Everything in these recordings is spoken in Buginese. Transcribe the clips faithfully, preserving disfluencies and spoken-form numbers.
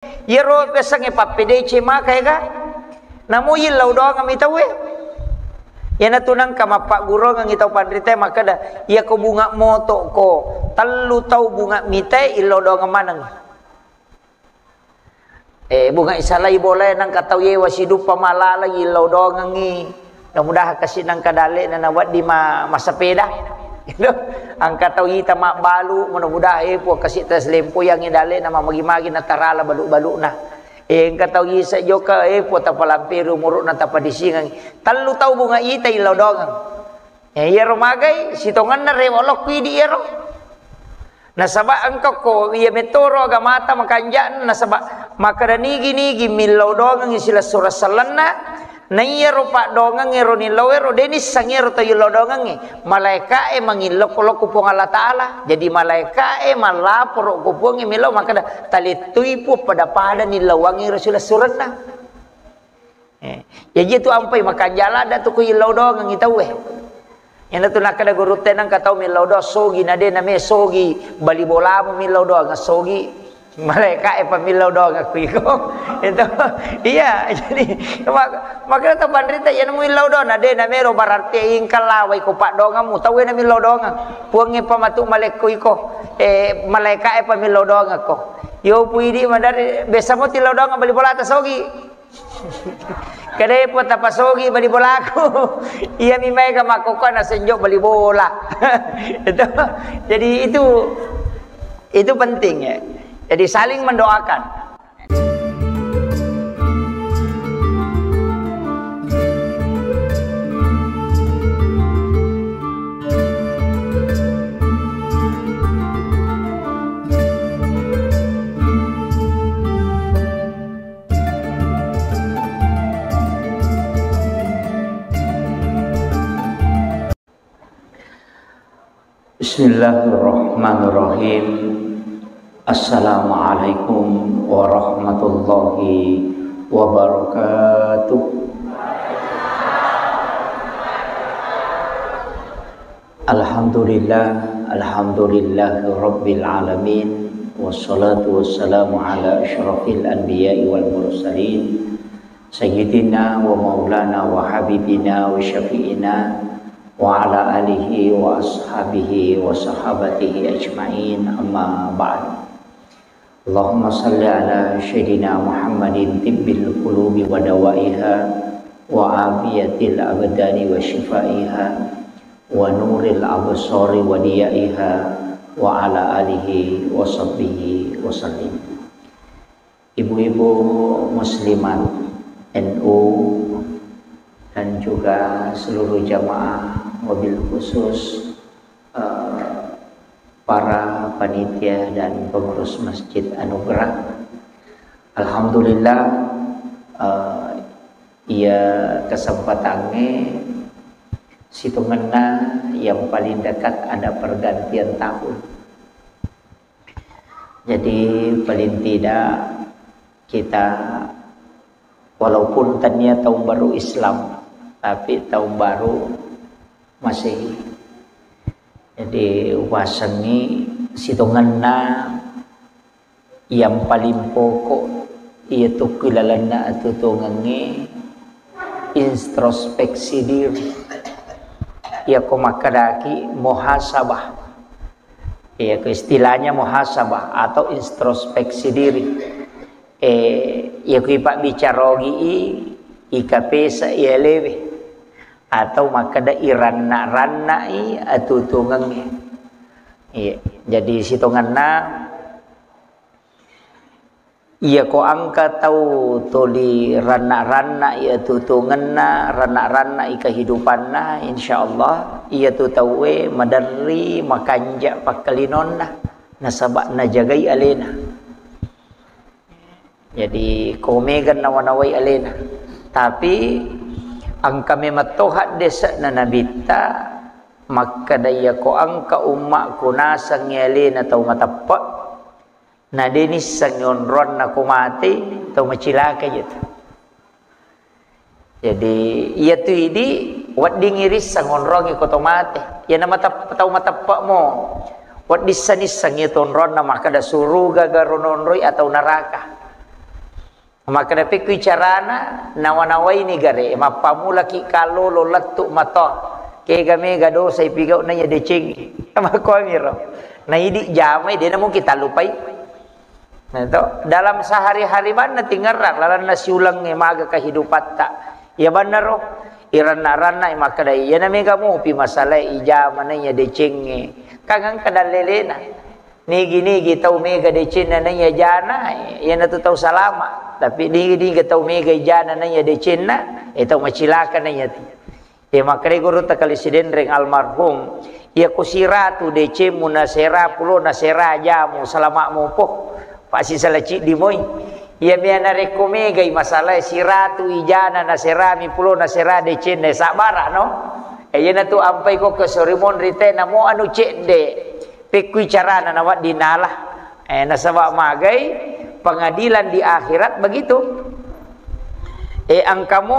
Iyaro pesangnge pappedece maka ega. Namo illau doangeng mi tauwe. Iyanatu nangka mappaggurongengngi tau panritae makkeda, "Iyako bunga moto ko, tellu tau bunga mitae illau doangeng maneng." Eh, bunga isalai bolae nangka tau yewa siduppa malaleng illau doangengngi. Mudah-mudahan kasi nangka dalle'na nawedding ma-, massepeda. Gitu. Angka tau ita mabbalu, mudah-mudahan, eh, Puang, kasi taslempoi angnge dalle'na mamagi-magi natarala balu-balu'na. Eh, engka tau ise jokka, eh, Puang, tapalamperi umuru'na, tapadisingeng. Tellu tau bunga ita illau doangeng. Eh, iyaro magai, sitongenna rewa lokku idi iyaro. Nasaba engka ko iya metoro agamata makanja'na, nasaba makkeda nigi-nigi millau doangengngi silessureng sellenna, na iyaro paddoangengngero nillauero, de nisseng iyaro tau illau doangengnge. Malaeka'e mangillau ko lokku Puang Allah Ta'ala. Jadi malaeka'e mallaporo ko Puangnge millau makkeda, "Talettui Puang pada-pada nillauangngero silessurenna." Eh, jaji tu ampai makanja ladda tu ku illau doangengngi tauwe. Iyanatu nakkeda gurutta nangka tau millau doang sogi, na de name sogi bali bolamu millau doang sogi. Malaeka'e pa millau doang aku iko. Itu. Iya, jadi mak-, makanya tau panrita iya nemu illau doang, na de namero berarti ingka lawai ko paddoangemmu, tauwe na millau doang. Puangnge pa matu malekko iko. Eh, malaeka'e pa millau doang ko. Yo puidi madari biasa mo tillau doang bali bolata sogi. Kedai pun tapasogi bali bolaku. Iya mi maega makkokkoe nasenjo bali bola. Itu. Jadi itu, itu penting ya. Jadi saling mendoakan. Bismillahirrahmanirrahim. Assalamualaikum warahmatullahi wabarakatuh. Alhamdulillah, alhamdulillahi rabbil alamin, wassalatu wassalamu ala asyrafil anbiya'i wal mursalin, sayyidina wa maulana wa habibina wa syafi'ina wa ala alihi wa ashabihi wa sahabatihi ajma'in, amma ba'd. Allahumma salli ala Sayyidina Muhammadin tibbil qulubi wa dawaiha wa afiyatil abdani wa syifaiha wa nuril absari wa diyaiha wa ala alihi wa sahbihi wa sallim. Ibu-ibu muslimat N U dan juga seluruh jamaah, wabil khusus eh, para panitia dan pengurus Masjid Anugerah. Alhamdulillah, eh, iya kesempatangnge sitongenna yang paling dekat ada pergantian tahun. Jadi paling tidak kita, walaupun tania tahun baru Islam, tapi tahun baru Masehi. Jadi upasengngi sitongenna yang paling pokok, iya tu ku ilalenna atuo-tuongengnge introspeksi diri. Iya ko makkedaki muhasabah. Iya ko istilahnya muhasabah atau introspeksi diri. Eh, iya ko ipabbicarogi i, ikapesa i alewe. Atau makkeda iranna-rannai atuo-tuongengnge. Iya, jadi sitongenna iya ko engka tau tuli ranna-ranna iya atuo-tuongenna, ranna-ranna i kehidupanna, insyaallah iya tu tauwe maderri makanja pakkalinonna nasaba najagai alena. Jadi ko mega nawa-nawai alena. Tapi engka memang to haddese'na nabitta makkeda iya ko engka ummaku nasengngi alena tau mateppe, na de nissengngi onroanna ko mate, tau macilaka iya tu. Jadi iya tu idi weddingngi risseng onroangngi ko to mate. Iya na matep-, tau mateppe mo wedding nisseng iya tu onroanna makkeda suruga garo nonroi atau neraka. Makkeda, pekkui carana nawa-nawaini gare, mappamulaki kallolo lettu matoa. Kega mega dosa ipigau naiya decengnge. Makkuamiro. Na idi jamai, dena mungkin tallupai. Nah, to, dalam sehari-hari banna tingerang lalanna siulengnge maga kehidupatta. Iya bannaro, iranna-ranna makkeda, iyana mega mopi masalae ijama naiya decengnge. Kan engka dallelena. Nigi-nigi tau mega decenna naiya jana, iyanatu tau salama. Tapi nigi-nigi tau mega ijana naiya decenna, e tau macilaka naiyatu. E, makkeda gurutta Kali Sidenreng almarhum, iya ko siratu decemmu nasera, pulo nasera jamu, salama mopo. Pasi sala ciddi moi. Iya mea narekko megai masalae siratu ijana naserami pulo nasera decenna, sabbara no. E, iyanatu ampai ko ke sorimonri te namo anu cedde. Pekkui carana nawedding nala. Eh, nasaba magai pengadilan di akhirat begitu. Eh, engkamo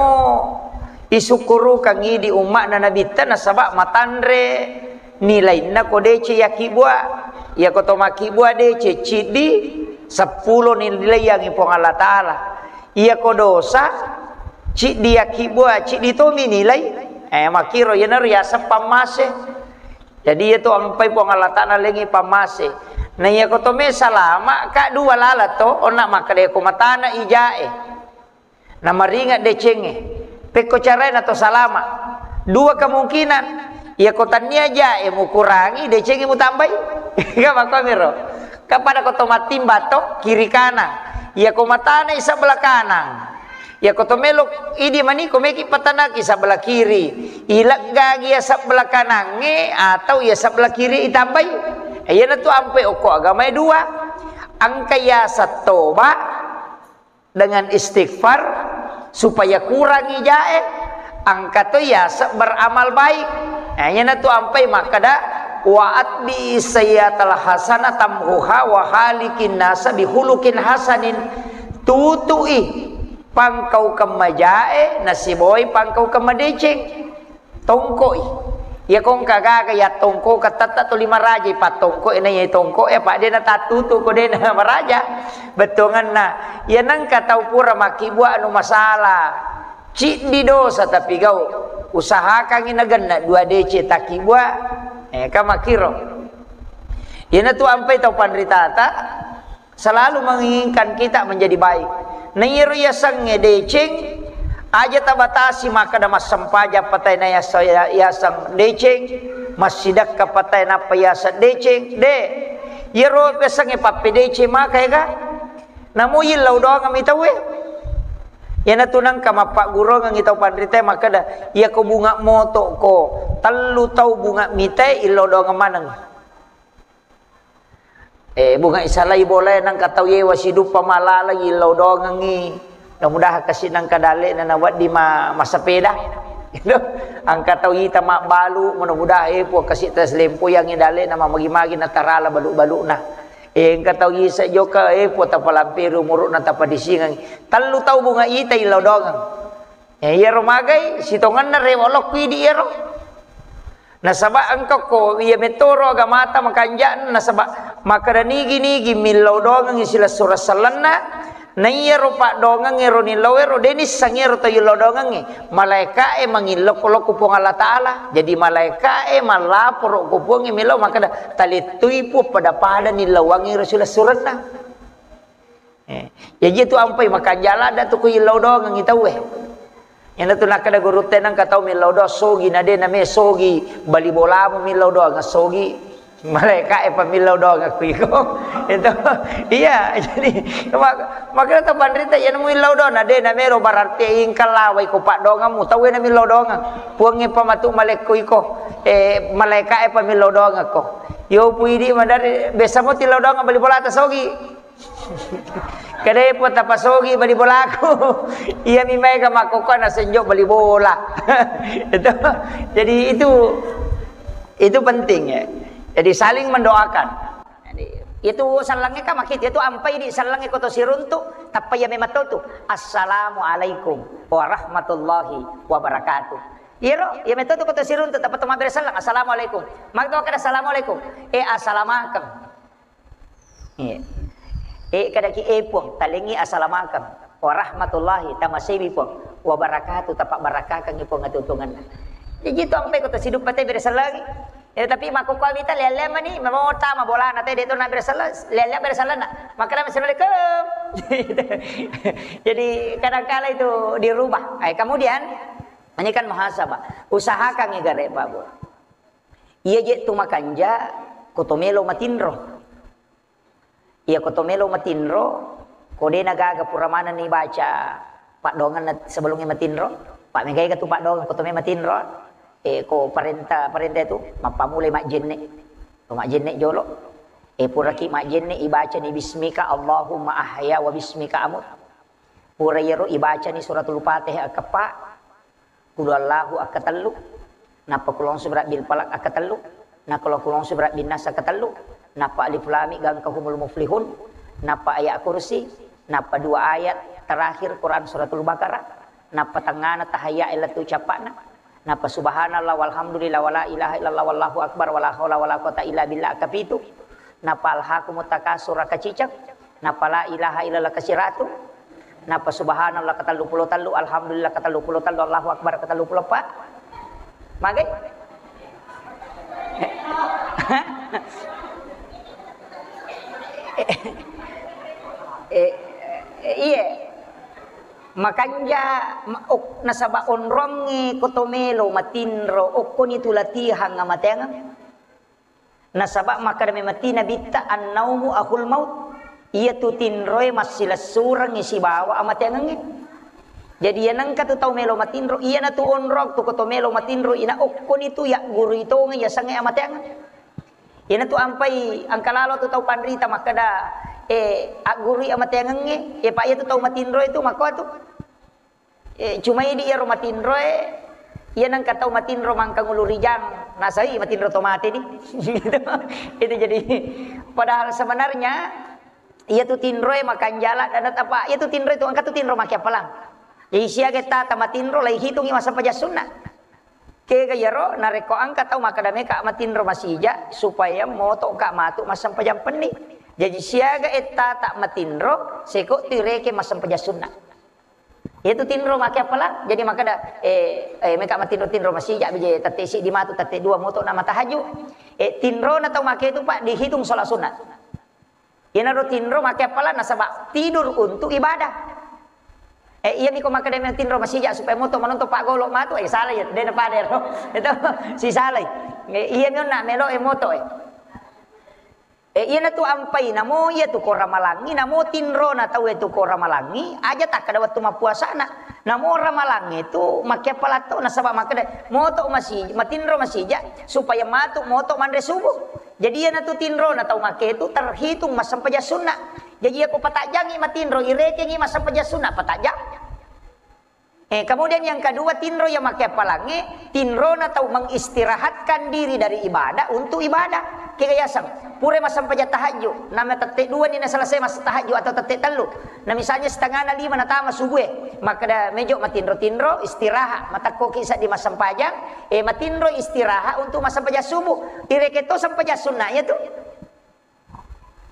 isukkurukangngi di umma'na Nabitta nasaba matanre nilainna ko deceng yakibbua. Iyako to makibbua deceng ciddi, seppulo nilaiangngi Puang Allah Taala. Iyako dosa ciddi yakibbua, ciddi tomi nilai. Eh, makkiro iyanaro yaseng pammase. Jadi, iyatu ampai Puang Allah Taala lengi pammase. Na iyako to me salama, ka dua lala to, onna makkeda ko matana ijae. Na maringa decengnge. Pekko carae na to salama. Dua kemungkinan. Iyako tannia jae mukurangi, decengnge mutambai. Ga makkuamiro. Ka pada ko to mattimba to, kiri kanan. Iyako matana i sebelah kanan. Iyako to melo idi mani ko meki patanaki sebelah kiri, ileggagi iya sebelah kanangnge atau iya sebelah kiri itambai. Iyanatu ampai okko agamae dua. Engka yaseng toba dengan istighfar supaya kurangi jae. Engka to yaseng beramal baik. Nah, iyanatu ampai makkeda, "Wa atbi sayyatal hasanah tamhuha wa halikin nasa bihulukin hasanin." Tutui pangkaukeng majae nasibawai pangkaukeng madeceng. Tongkoi. Iya kongka gaga ya tongko ka tetta tuli maraja pattongko na iya tongko e pa dena tattutu ko dena maraja. Bettuanna iya nengka tau pura makkibua anu masalah. Ciddi dosa tapi gau. Usahakangi nagenna dua deceng takkibua. Eh, ka makkiro. Iyanatu ampai tau panritata. Selalu menginginkan kita menjadi baik. Nairo yasengnge deceng, aja tabatasi makkeda massempajang patai na yasa-, yaseng deceng, massidekka patai nappa yaseng deceng, de. Iyaro yasengnge pappedeceng maka ega. Namo yillau doang mi tauwe. Iyanatu nengka mappaggurungengngi tau panritae makkeda, iyako bunga moto ko, tellu tau bunga mitae illau doang maneng. Eh, bunga isalai bolae nengka tau yewa siduppa malala illau dongengngi. Mudah-mudahan kasi nengka dalle'na nawedding ma-, massepeda. Gitu. Engka tau ita mabbalu, mudah-mudahan, eh, Puang kasi taselempoi angngi dalle'na mamagi-magi natarala balu-baluna. Eh, engka tau isa joka, eh, Puang tapalampe umuru'na tapadisingengngi. Tellu tau bunga ita illau dongeng. Eh, iyaro magai, sitongenna rewa lokku idi iyaro. Nasaba engka ko iya metoro agamata makanja'na, nasaba makkeda nigi-nigi millau dongengngi silessureng sellenna, na iyaro paddongeng ero nillau ero, de nissengngi ero tau illau dongengngi. Malaeka'e mangillau ko lokku Puang Allah Taala. Jadi malaeka'e mallaporo ko Puangnge millau makkeda, talettui Puang pada-pada nillauangngi ero silessurenna. Eh, jaji tu ampai makanja ladda tu ku illau doangengngi tauwe. Iyana tu nakkeda gurutta nengka tau millau doang sogi, na de name sogi bali bolamu millau doang sogi. Malaeka e pa millau doang ku iko. Itu. Iya, jadi mak-, makanya tu panrita iyana mu illau doang, na de namero berarti ingka lawai ko paddoangemmu, tauwe na millau doang. Puangnge pa matu malekko iko. Eh, malaeka e pa millau doang ko. Yo pu idi madari biasa mo tillau doang bali bolata sogi. Kede po tapasogi bali bolaku. Iya mi maega makkokkoe nasenjo bali bola. Itu. Jadi itu, itu penting ya. Jadi saling mendoakan. Jadi, itu sellengnge ka makit, itu ampai di sellengnge koto siruntu, tappa iya memang tu. Assalamualaikum warahmatullahi wabarakatuh. Iyaro, iya metto tu koto siruntu, tappa to mabbere selleng, assalamualaikum. Makto kada assalamualaikum. Eh, assalamakeng. Iya. Eh, kadaki, eh, Puang, talengi assalamakeng. Warahmatullahi, tamasewi Puang, wabarakatuh, tapabbarakakangngi Puang atuongenna. Jaji tu ampai ko to sidupa te bere sellengi. Ya, tapi makkukkuami ta lea-lea mani, mota, mabolana te, de to na bere sella, lea-lea bere sellana. Makkeda, "Assalamualaikum." Jadi kadangkala itu dirubah. Eh, kemudian, ini kan muhasabah. Usahakan gare, Pak Bu. Iya je tu makanja, ko to melo matinro. Iya ko to melo matinro, ko de na gaga pura manenni baca paddoangenna sebelumnya matinro. Pak megai ga tu paddoangeng ko to me matinro. Eh, ko parenta, parenta itu mappamulai majjenne. Ko majjenne jolo. Eh, puraki majjenne, ibacani bismika Allahumma ahya wa bismika amut. Pura iyaro ibacani suratul Fatihah akkeppa, Qul huwallahu akkatellu, nappa Qul a'udzu birabbil falaq akkatellu, nappa Qul a'udzu birabbin nas akkatellu, nappa Alif Lam Mim gangka humul muflihun, nappa ayat kursi, nappa dua ayat terakhir Quran suratul Baqarah, nappa tengngana tahayya lettu cappa'na, nappa subhanallah walhamdulillah wala ilaha illallah wallahu akbar wala haula wala quwata illa billah kapitu, nappa alhaakumut takasur kacicak, nappa la ilaha illallah kasiratu, nappa subhanallah katelluppulo tellu, alhamdulillah katelluppulo tellu, Allahu akbar katelluppulo eppa. Magai? Eh, eh, eh, iye. Makanja, ma-, ok-, nasaba onrongnge ko to melo matinro, okkoni tu latihan amateangeng. Nasaba makkeda memang ti Nabitta, "Annaumu akhul maut." Iyatu tinroe massilessurengngi sibawa amateangengnge. Jadi, iya nengka tu tau melo matinro, iyanatu onrong tu ko to melo matinro, ina okkoni tu yaggurui tongeng yasengnge amateangeng. Iyanatu ampai engka lalo tu tau panrita makkeda, "Eh, aggurui amateangengnge, eh, Pak, iyatu tau matinroe tu makkoatu." Eh, cuma idi iyaro matinroe, iya nengka tau matinro mangkang ulu rijang, nasai matinro to mate di. Itu, itu jadi, padahal sebenarnya, iyatu tinroe makanjala dan apa, iyatu tinroe tu engka tu tinro makiappalang. Jadi siaga tata matinro, lai hitungi massempajang sunna. Kega iyaro, narekko engka tau makkeda meka matinro masija, supaya moto ka matu massempajang penni. Jadi siaga ettata matinro, seko tu ireke massempajang sunna. Iyatu tinro makiappalang, jadi makkeda, eh, eh, meka matinro-tinro masija, bije tette siddi matu, tette dua moto na matahaju. Eh, tinrona tau make itu, Pak, dihitung sholat sunat. Iyanaro tinro makiappalang nasaba tidur untuk ibadah. Eh, iyami ko makkeda matinro masija supaya moto manonton Pak Golo matu, eh, salah ya, dena pada ro. Itu si salah. Eh, iyami onna melo e moto e. Eh, iyanatu ampai namo iyatu ko ramalangngi, namo tinrona tau e tu ko ramalangngi, aja takkeda wettu mappuasana. Namo ramalangnge tu makkiappalang to, nasaba makkeda, moto masi-, matinro masija, supaya matu moto manre subuh. Jadi iyanatu tinrona tau make tu terhitung massempajang sunna. Jadi iya ko patajjangi matinro, irekengi massempajang sunna, patajjang. Eh, kemudian yang kedua, tinro yang makiappalangnge, tinrona tau mengistirahatkan diri dari ibadah untuk ibadah. Kega yaseng, pura massempajang tahajud, nama tette dua ni na selesai mas tahajud atau tette tellu. Nah, misalnya setengah na lima natama subuh, eh, makkeda mejo matinro-tinro, istirahat, matekko ki seddi massempajang, eh, matinro istirahat untuk massempajang subuh. Ireke to sempajang sunnah ya tu.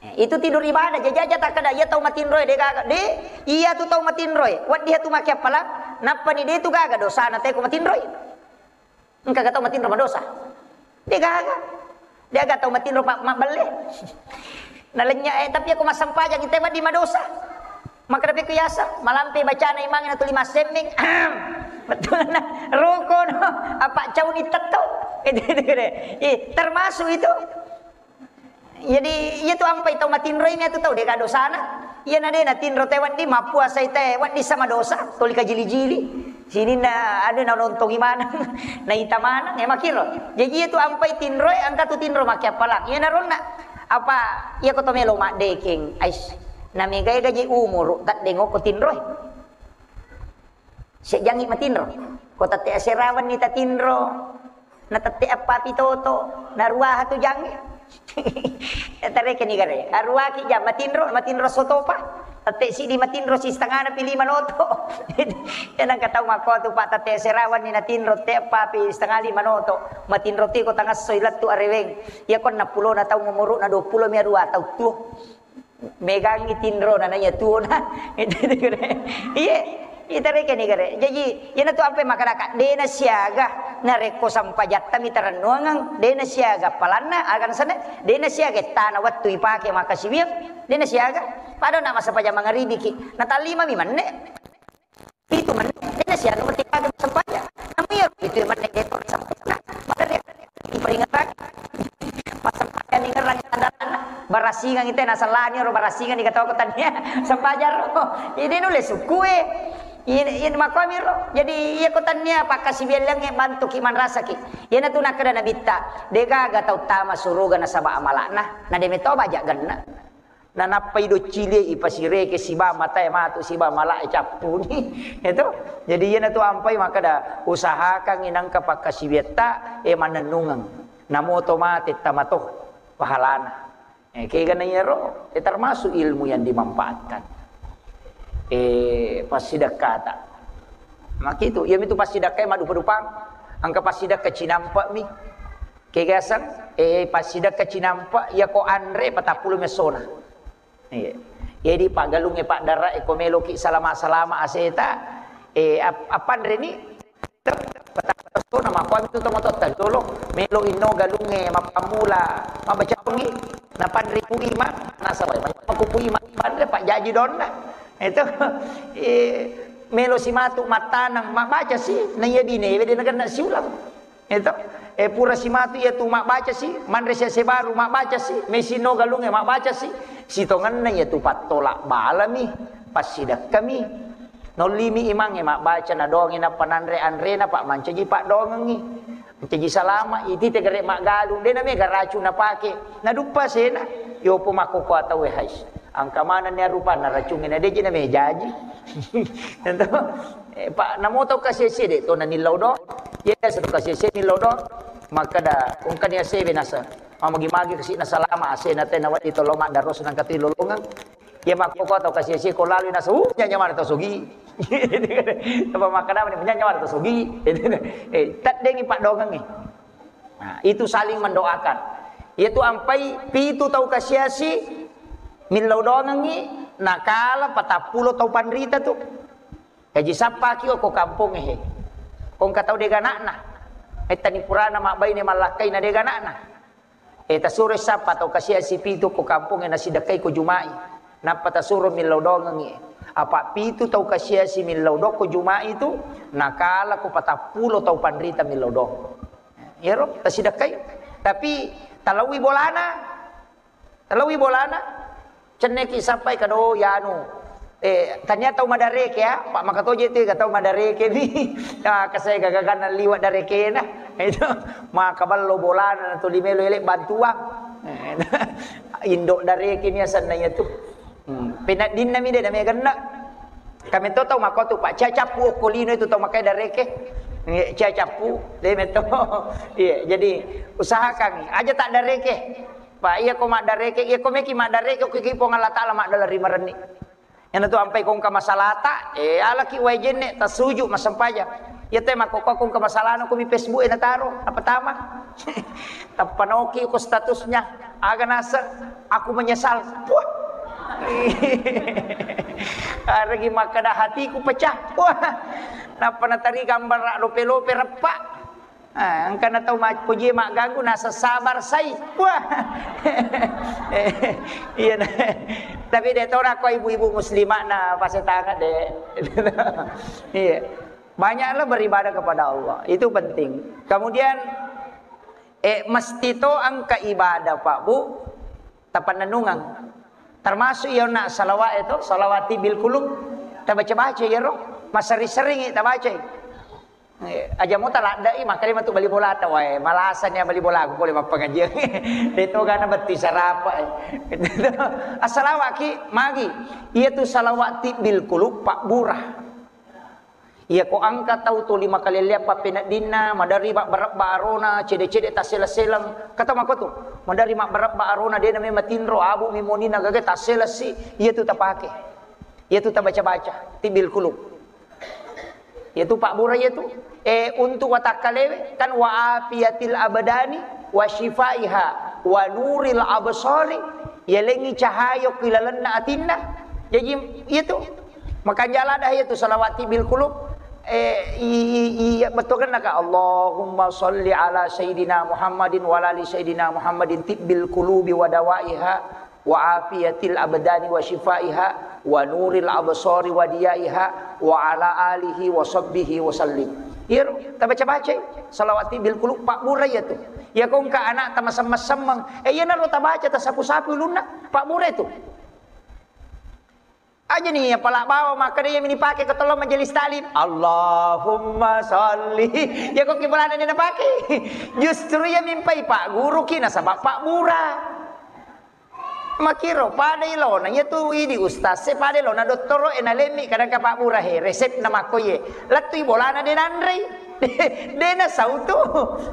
Eh, itu tidur ibadah, jaji aja takkeda, iya tau matinroe, de gaga. De, iya tu tau matinroe, wedding tu makiappalang, nappani de tu gaga dosana teko matinroe. Engka ga tau matinro madosa? De gaga. De gaga tau matinro ma-, mabbelle. Nalenya, eh, tapi aku massempajang, ite wedding madosa. Makkeda pekku yaseng, malampe bacana imang na tuli massemmeng. Betul na, roko no, apa cauni tetto. Itu, itu, itu. Ih, termasuk itu. Jadi, iya tu ampai tau matinroi mi atu tau, de ga dosana. Iya na de na tinro te wedding, mappuasai te wedding sama dosa, toli kajili-jili. Sininna anu na nontongi maneng, na ita maneng, eh, makiro. Jadi, iya tu ampai tinroi, engka tu tinro makkiappalang. Iya na ronna. Apa, iya ko to melo maddekeng, ais. Na megai gaji umuru, taddengoko tinroi. Sejjangi matinro. Ko tette aserawanni tatinro, na tette appapi toto, na ruaha tu jangi. Tarekeni gare. Aruaki jang matinro, matinro sotopa. Tette sidi matinro si setengana pi lima noto. Ya nangka tau makko tu, Pak, tette aserawanni natinro, te appapi setengah lima noto. Matinro tiko tangassoi lettu areweng. Ya konna pulona tau umuruna dua puluh mi arua tau tuo. Megangngi tinrona na iya tuona. Iya, ita rekeni gare. Jaji, iyanatu ampai makkadaka, de' nasiaga narekko sampajatta mitarennuangeng, de' nasiaga palanna, aga nasenna, de' nasiaga ettana wettu ipake makkasiwiang, de' nasiaga. Pada na massempajang mangaribiki, natallimami menne. Pitu menne, de' nasiaga wettu ipake massempajang. Namu iya pitu menne de' to sampajang. Pada de' iparingerang. Massempajang ingerang tandana. Barasingang ite nasellani ro barasingang ni katoko tania. Sempajang ro. Ini nulle sukue. Ini, ini makomi ro. Jadi iya ko tania pakkasiwialliangnge bantuki manrasaki. Iyanatu nakkeda Nabitta, de' gaga tau tama suruga nasaba amala'na. Na de' metoba aja genna. Nanappai doccilie ipasireke siba matae matu siba malae cappuni. Itu. Jadi iyanatu ampai makkeda usahakangngi nangka pakkasiwiatta e manennungeng. Namo to mate tamato pahalana. Eh, kegana iyaro, eh, termasuk ilmu yang dimanfaatkan. Eh, passidekkata. Makitu, iyamitu passidekkae maddupa-dupang. Engka passidekka cinampe'mi. Kegaseng, eh, passidekka cinampe', iyako anre patappulo messona. Iya. Jadi paggalungnge paddara, eh, ko meloki salama-salama aseta, eh, ap-, appanreni? Patappulo messona, makkuami tu tomatoatta dolo, melo inno galungnge mappammula, mabbaca pengi, napanre ku ima, nasawai, makku ku ima, panre, pajjaji donna. Itu, eh, melo simatu mattaneng, mabbaca si, na iya binewe de' nagenna siulang. Itu, eh, pura simatu iya tu mabbaca si, manre sese baru mabbaca si, mesinno galungnge mabbaca si, sitongenna iya tu pattolak balami, passidekkami. Nollimi imangnge mabbaca, nadoangi nappa nanre anrena, pa mancaji paddoangengngi. Mancaji salama, iti tegere maggalung, de' namega racung napake. Naduppa sena, yopo makkokkoe tauwe, hais. Engka manenni rupanna racungnge na de'ji namejaji. Tentu. Eh, pa, namo tau kasiasie de' to nanillau do. Iya, satu kasiasie nillau do. Makkeda, ungkani asebe nasa. Mamagi-magi kasi nasalama asena te nawaddi tollo maddaros nangka tu lolongeng. Iya makkokkoe tau kasiasie ko lalu nasa, uh, nyanya mana tau sogi. Apa makkeda mani, nyanya mana tau sogi. Eh, taddengi paddoangengngi. Nah, itu saling mendoakan. Iyatu ampai pitu tau kasiasi millau doangengngi, nakala patappulo tau panrita tu. Kaji sappaki ko kampongnge he. Ko engka tau de'ga ana'na. Mettani purana mabbaine mallakkai na de'ga ana'na. Eh, tasuro sappa tau kasiasi pitu ko kampongnge nasidekkai ko Juma'i. Nappa tasuro millau doangengngi. Apa pitu tau kasiasi millau do ko Juma'i tu, nakala ko patappulo tau panrita millau doang. Iyaro tasidekkai. Tapi talaui bolana. Talaui bolana. Cenneki sappai kado yanu. Eh, tania tau madareke ya, Pak, makatoje tu ga tau madareke ni. Ya, kasai gagaganna liwa darekena. Itu maka ballo bolana tu limelo ele bantuang. Indo dareke ni asanna iya tu. Hmm, penaddinna mi de' namega genna. Kami to tau makko tu, Pak, cia cappu okko lino itu tau makkai dareke. Iya, cia cappu, de' metto. Iya, jadi usahakan aja tak dareke. Pak, iya ko maddareke, iya ko meki maddareke, ko ki Puang Allah Taala maddala ri marenni. Iyana tu ampai ko engka masalata, eh, alaki wae jenne, tasuju, massempajang. Iya te makkokkoe ko engka masalana ko mi Facebook e nataro, napatama. Tappa naoki ko statusnya, aga naseng, aku menyesal. Wah. Aregi makkeda hatiku pecah. Wah. Nappa natari gambar lope-lope reppa. Ah, engkana tau ma-, pojie magganggu, nasa sabar sai. Wah. Iya, nah. Tapi de' tona ko ibu-ibu muslimah na pasetanga de'. Iya. Banyaklah beribadah kepada Allah. Itu penting. Kemudian, eh, mesti to engka ibadah, Pak, Bu, tapannennungeng. Termasuk iya na salawat itu, salawati bil qulub. Tabaca-baca iyaro. Maseri-seringi tabacai. Eh, aja mo taladdai, makkeda matu bali bolata, wae, malasani bali bolaku pole mappangajiang. De' to gana betti sarapa, eh. Assalawaki, magi. Iya tu salawat tibbil qulub, pabbura. Iya ko engka tau tuli makalelleang pappeneddinna, madari mabbarebba arona, cede-cede tassela-selang. Kata makotu, madari mabbarebba arona, de' name matinro, abu mi monina gaga tasselasi, iya tu tapake. Iya tu tabaca-baca, tibbil qulub. Iyatu pabbura iyatu. Eh, untuk watakkalewe kan wa afiyatil abdani wa syifaiha wa nuril absari. Yalengngi cahaya ku ilalenna atinna. Jaji, iya tu. Makanja lada iya tu salawat tibbil qulub. Eh, i, i, i, bettuanna ka, "Allahumma salli ala Sayyidina Muhammadin wa ala ali Sayyidina Muhammadin tibbil qulubi wa dawaiha wa afiyatil abdani wa syifaiha wa nuril absari wa diyaiha wa ala alihi wa sahbihi wa sallim." Iyaro tabaca-bacai salawat tibbil qulub, pabbura iya tu. Iya kongka anak tamasemmeng-semmeng. Eh, iyanaro tabaca tasapu-sapu ulunna, pabbura itu. Aja ni, apala bawa makkeda iya mini pake ko tolong majelis taklim. Allahumma salli. Ya kok kibalana dia napake. Justru iya mimpai pak guru ki nasaba pabbura. Makiro, pada ilona, iya tu idi ustaz, se pada ilona dottoro, e nalemmi, kadang ka pabbura he, resep na makko ye. Lettu i bolana de nanrei. De nasau tu.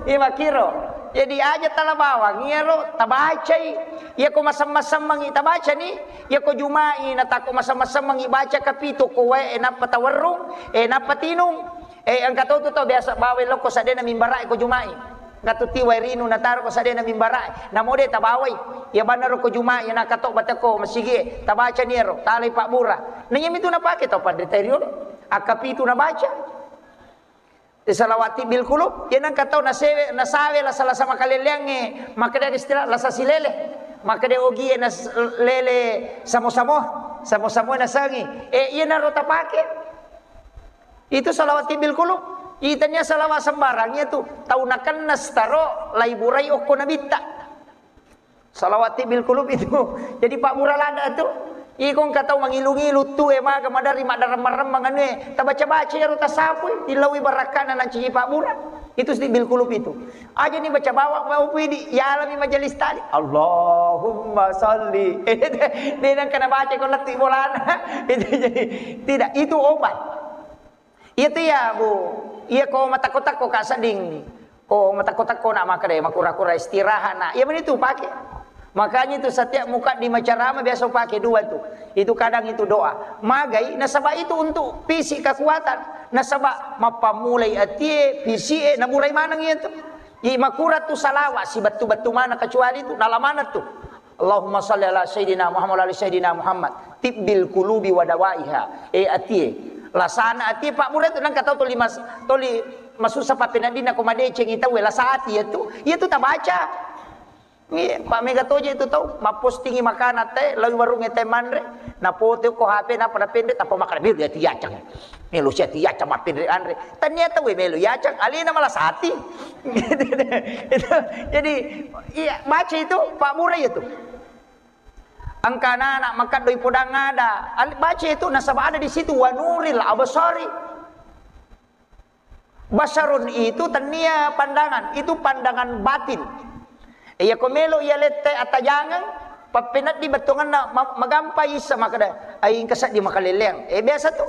Iya makiro. Jadi aja tala bawang, iyaro tabacai. Iya ko masemmeng-semmengi tabaca ni, iya ko Jumai na tako masemmeng-semmengi baca kapitu ko wae, e nappa tawerrung, e nappa tinung. Eh, engka to tu tau biasa bawai lokko sadena mimbarae ko Jumai. Engka tu tiwai rinu nataro ko sadena mimbarae. Namo de tabawai. Iya banna ro ko Jumai, iya nakato bateko masigi e. Tabaca ni ero, talai pabbura. Na iya mitu napake tau panrita riolo. Akkapitu nabaca. Eh, salawat tibbil qulub, iya nengka tau nasewe, nasawe lasa-lasa makaleleangnge, makkeda istilah lasa silele. Makkeda ogie nas-, lele samo-samo, samo-samo nasengi. Eh, iya naro tapake. Itu salawat tibbil qulub. Itanya salawat sembarang iya tu. Tau nakenna staro, laiburai okko nabitta. Salawat tibbil qulub itu. Jadi pabbura lada tu. Iko engka tau mangilu-ngilu tu e maga madari maddaremmeng-remmeng anu e. Tabaca-baca ero tasapui, ilaui barakkana nanci pabbura. Itu tibbil qulub itu. Aja ni baca bawang mau pidi, yalami majelis taklim. Allahumma salli. Dia nang kena baca ko lettu bolana. Itu jadi tidak, itu obat. Iya tu ya, Bu. Iya ko matakko-takko ka sedding. Ko matakko-takko na makkeda makura-kura istirahat na. Iya meni tu pake. Makanya itu setiap mukaddimah ceramah biasa pake dua tu. Itu kadang itu doa. Magai nasaba itu untuk fisik kekuatan. Nasaba mappammulai atie, fisik e, naburai maneng iya tu. Jadi makura tu salawat si bettu-bettu mana kecuali tu, nala mana tu. Allahumma salli ala Sayyidina Muhammad wa ala ali Sayyidina Muhammad. Tibbil qulubi wa dawaiha. Eh, atie. Lasana atie, pabbura tu nengka tau toli mas-, toli masussa pappeneddinna ko madecengi tau e, lasa ati iya tu. Iya tu tabaca. Iya, pa mega toje itu tau, mappostingi makanan te, lawi warung e te manre, napoto ko H P, napa napende, tappa makan, melo ati yacang. Melo si ati yacang mappendre anre. Tania tau e melo yacang, alena malasati. Itu, jadi, iya, baca itu, pabbura iya tu. Engka anak-anak makaddoi podang ada. Al-, baca itu nasaba ada di situ, wa nuril absari. Basarun itu tania pandangan, itu pandangan batin. Iya ko melo iya lette atajangeng, pappeneddi bettuanganna ma-, magampa issa makkeda, ai engka seddi makaleleang. Eh, biasa tu.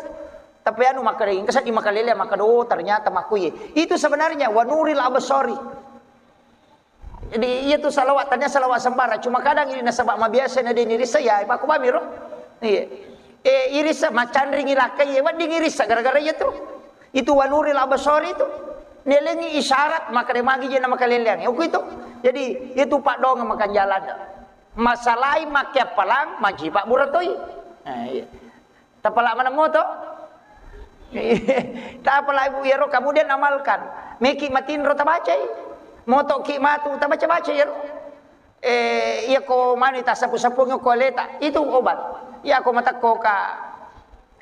Tapi anu makkeda, engka seddi makaleleang, makkeda, oh, ternyata makkuye. Itu sebenarnya wa nuril absari. Jadi, iya tu salawat, tania salawat sembarang. Cuma kadang ini nasaba mabiasa na deni rissa, ya, pakku bami ro. Iya. Eh, irissa macanringi lakkai, iya, wedding irissa gara-gara iya tu. Itu wa nuril absari itu. Nelengi isyarat, maka de magi je na makaleleang. Oku itu. Jadi, itu pak dong makan jalan. Masalai make appalang, manci pak buratoi. Nah, iya. Tapala maneng moto? Tapala ibu iyaro, kemudian amalkan. Meki matinro tabacai. Moto ki matu tabaca-baca iyaro. Eh, iya ko mani tasapu-sapu ko aleta. Itu obat. Iya ko matakko ka.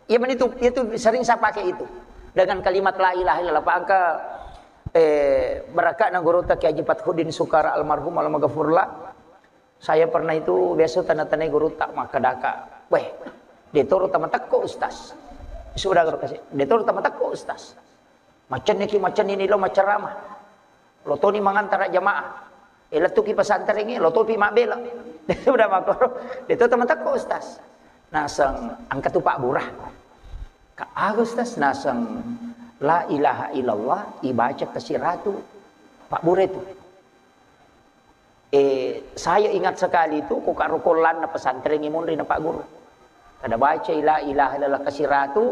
Iya menitu, itu sering saya pakai itu. Dengan kalimat la ilaha illallah. Pak angka, eh, barakatna guru ta Kiai Haji Fathuddin Sukara almarhum almaghfurlah. Saya pernah itu biasa tana-tanai gurutta makkadaka, "Weh, detoro tamatekko, Ustaz." Sudah guru kasih, "Detoro tamatekko, Ustaz. Macenniki, macennini lo maceramah. Lo toni mangantara jamaah. Eh, lettuki pesantrengnge, lo topi mabbela." Sudah makoro, "Detoro tamatekko, Ustaz." Naseng, "Engka tu pabbura." "Ka aga, Ustaz?" Naseng, "La ilaha illallah ibaca kasiratu pabbura itu." Eh, saya ingat sekali itu, ko karo kollanna pesantren i monri na Pak Guru. Kada bacai la ilaha illallah kasiratu,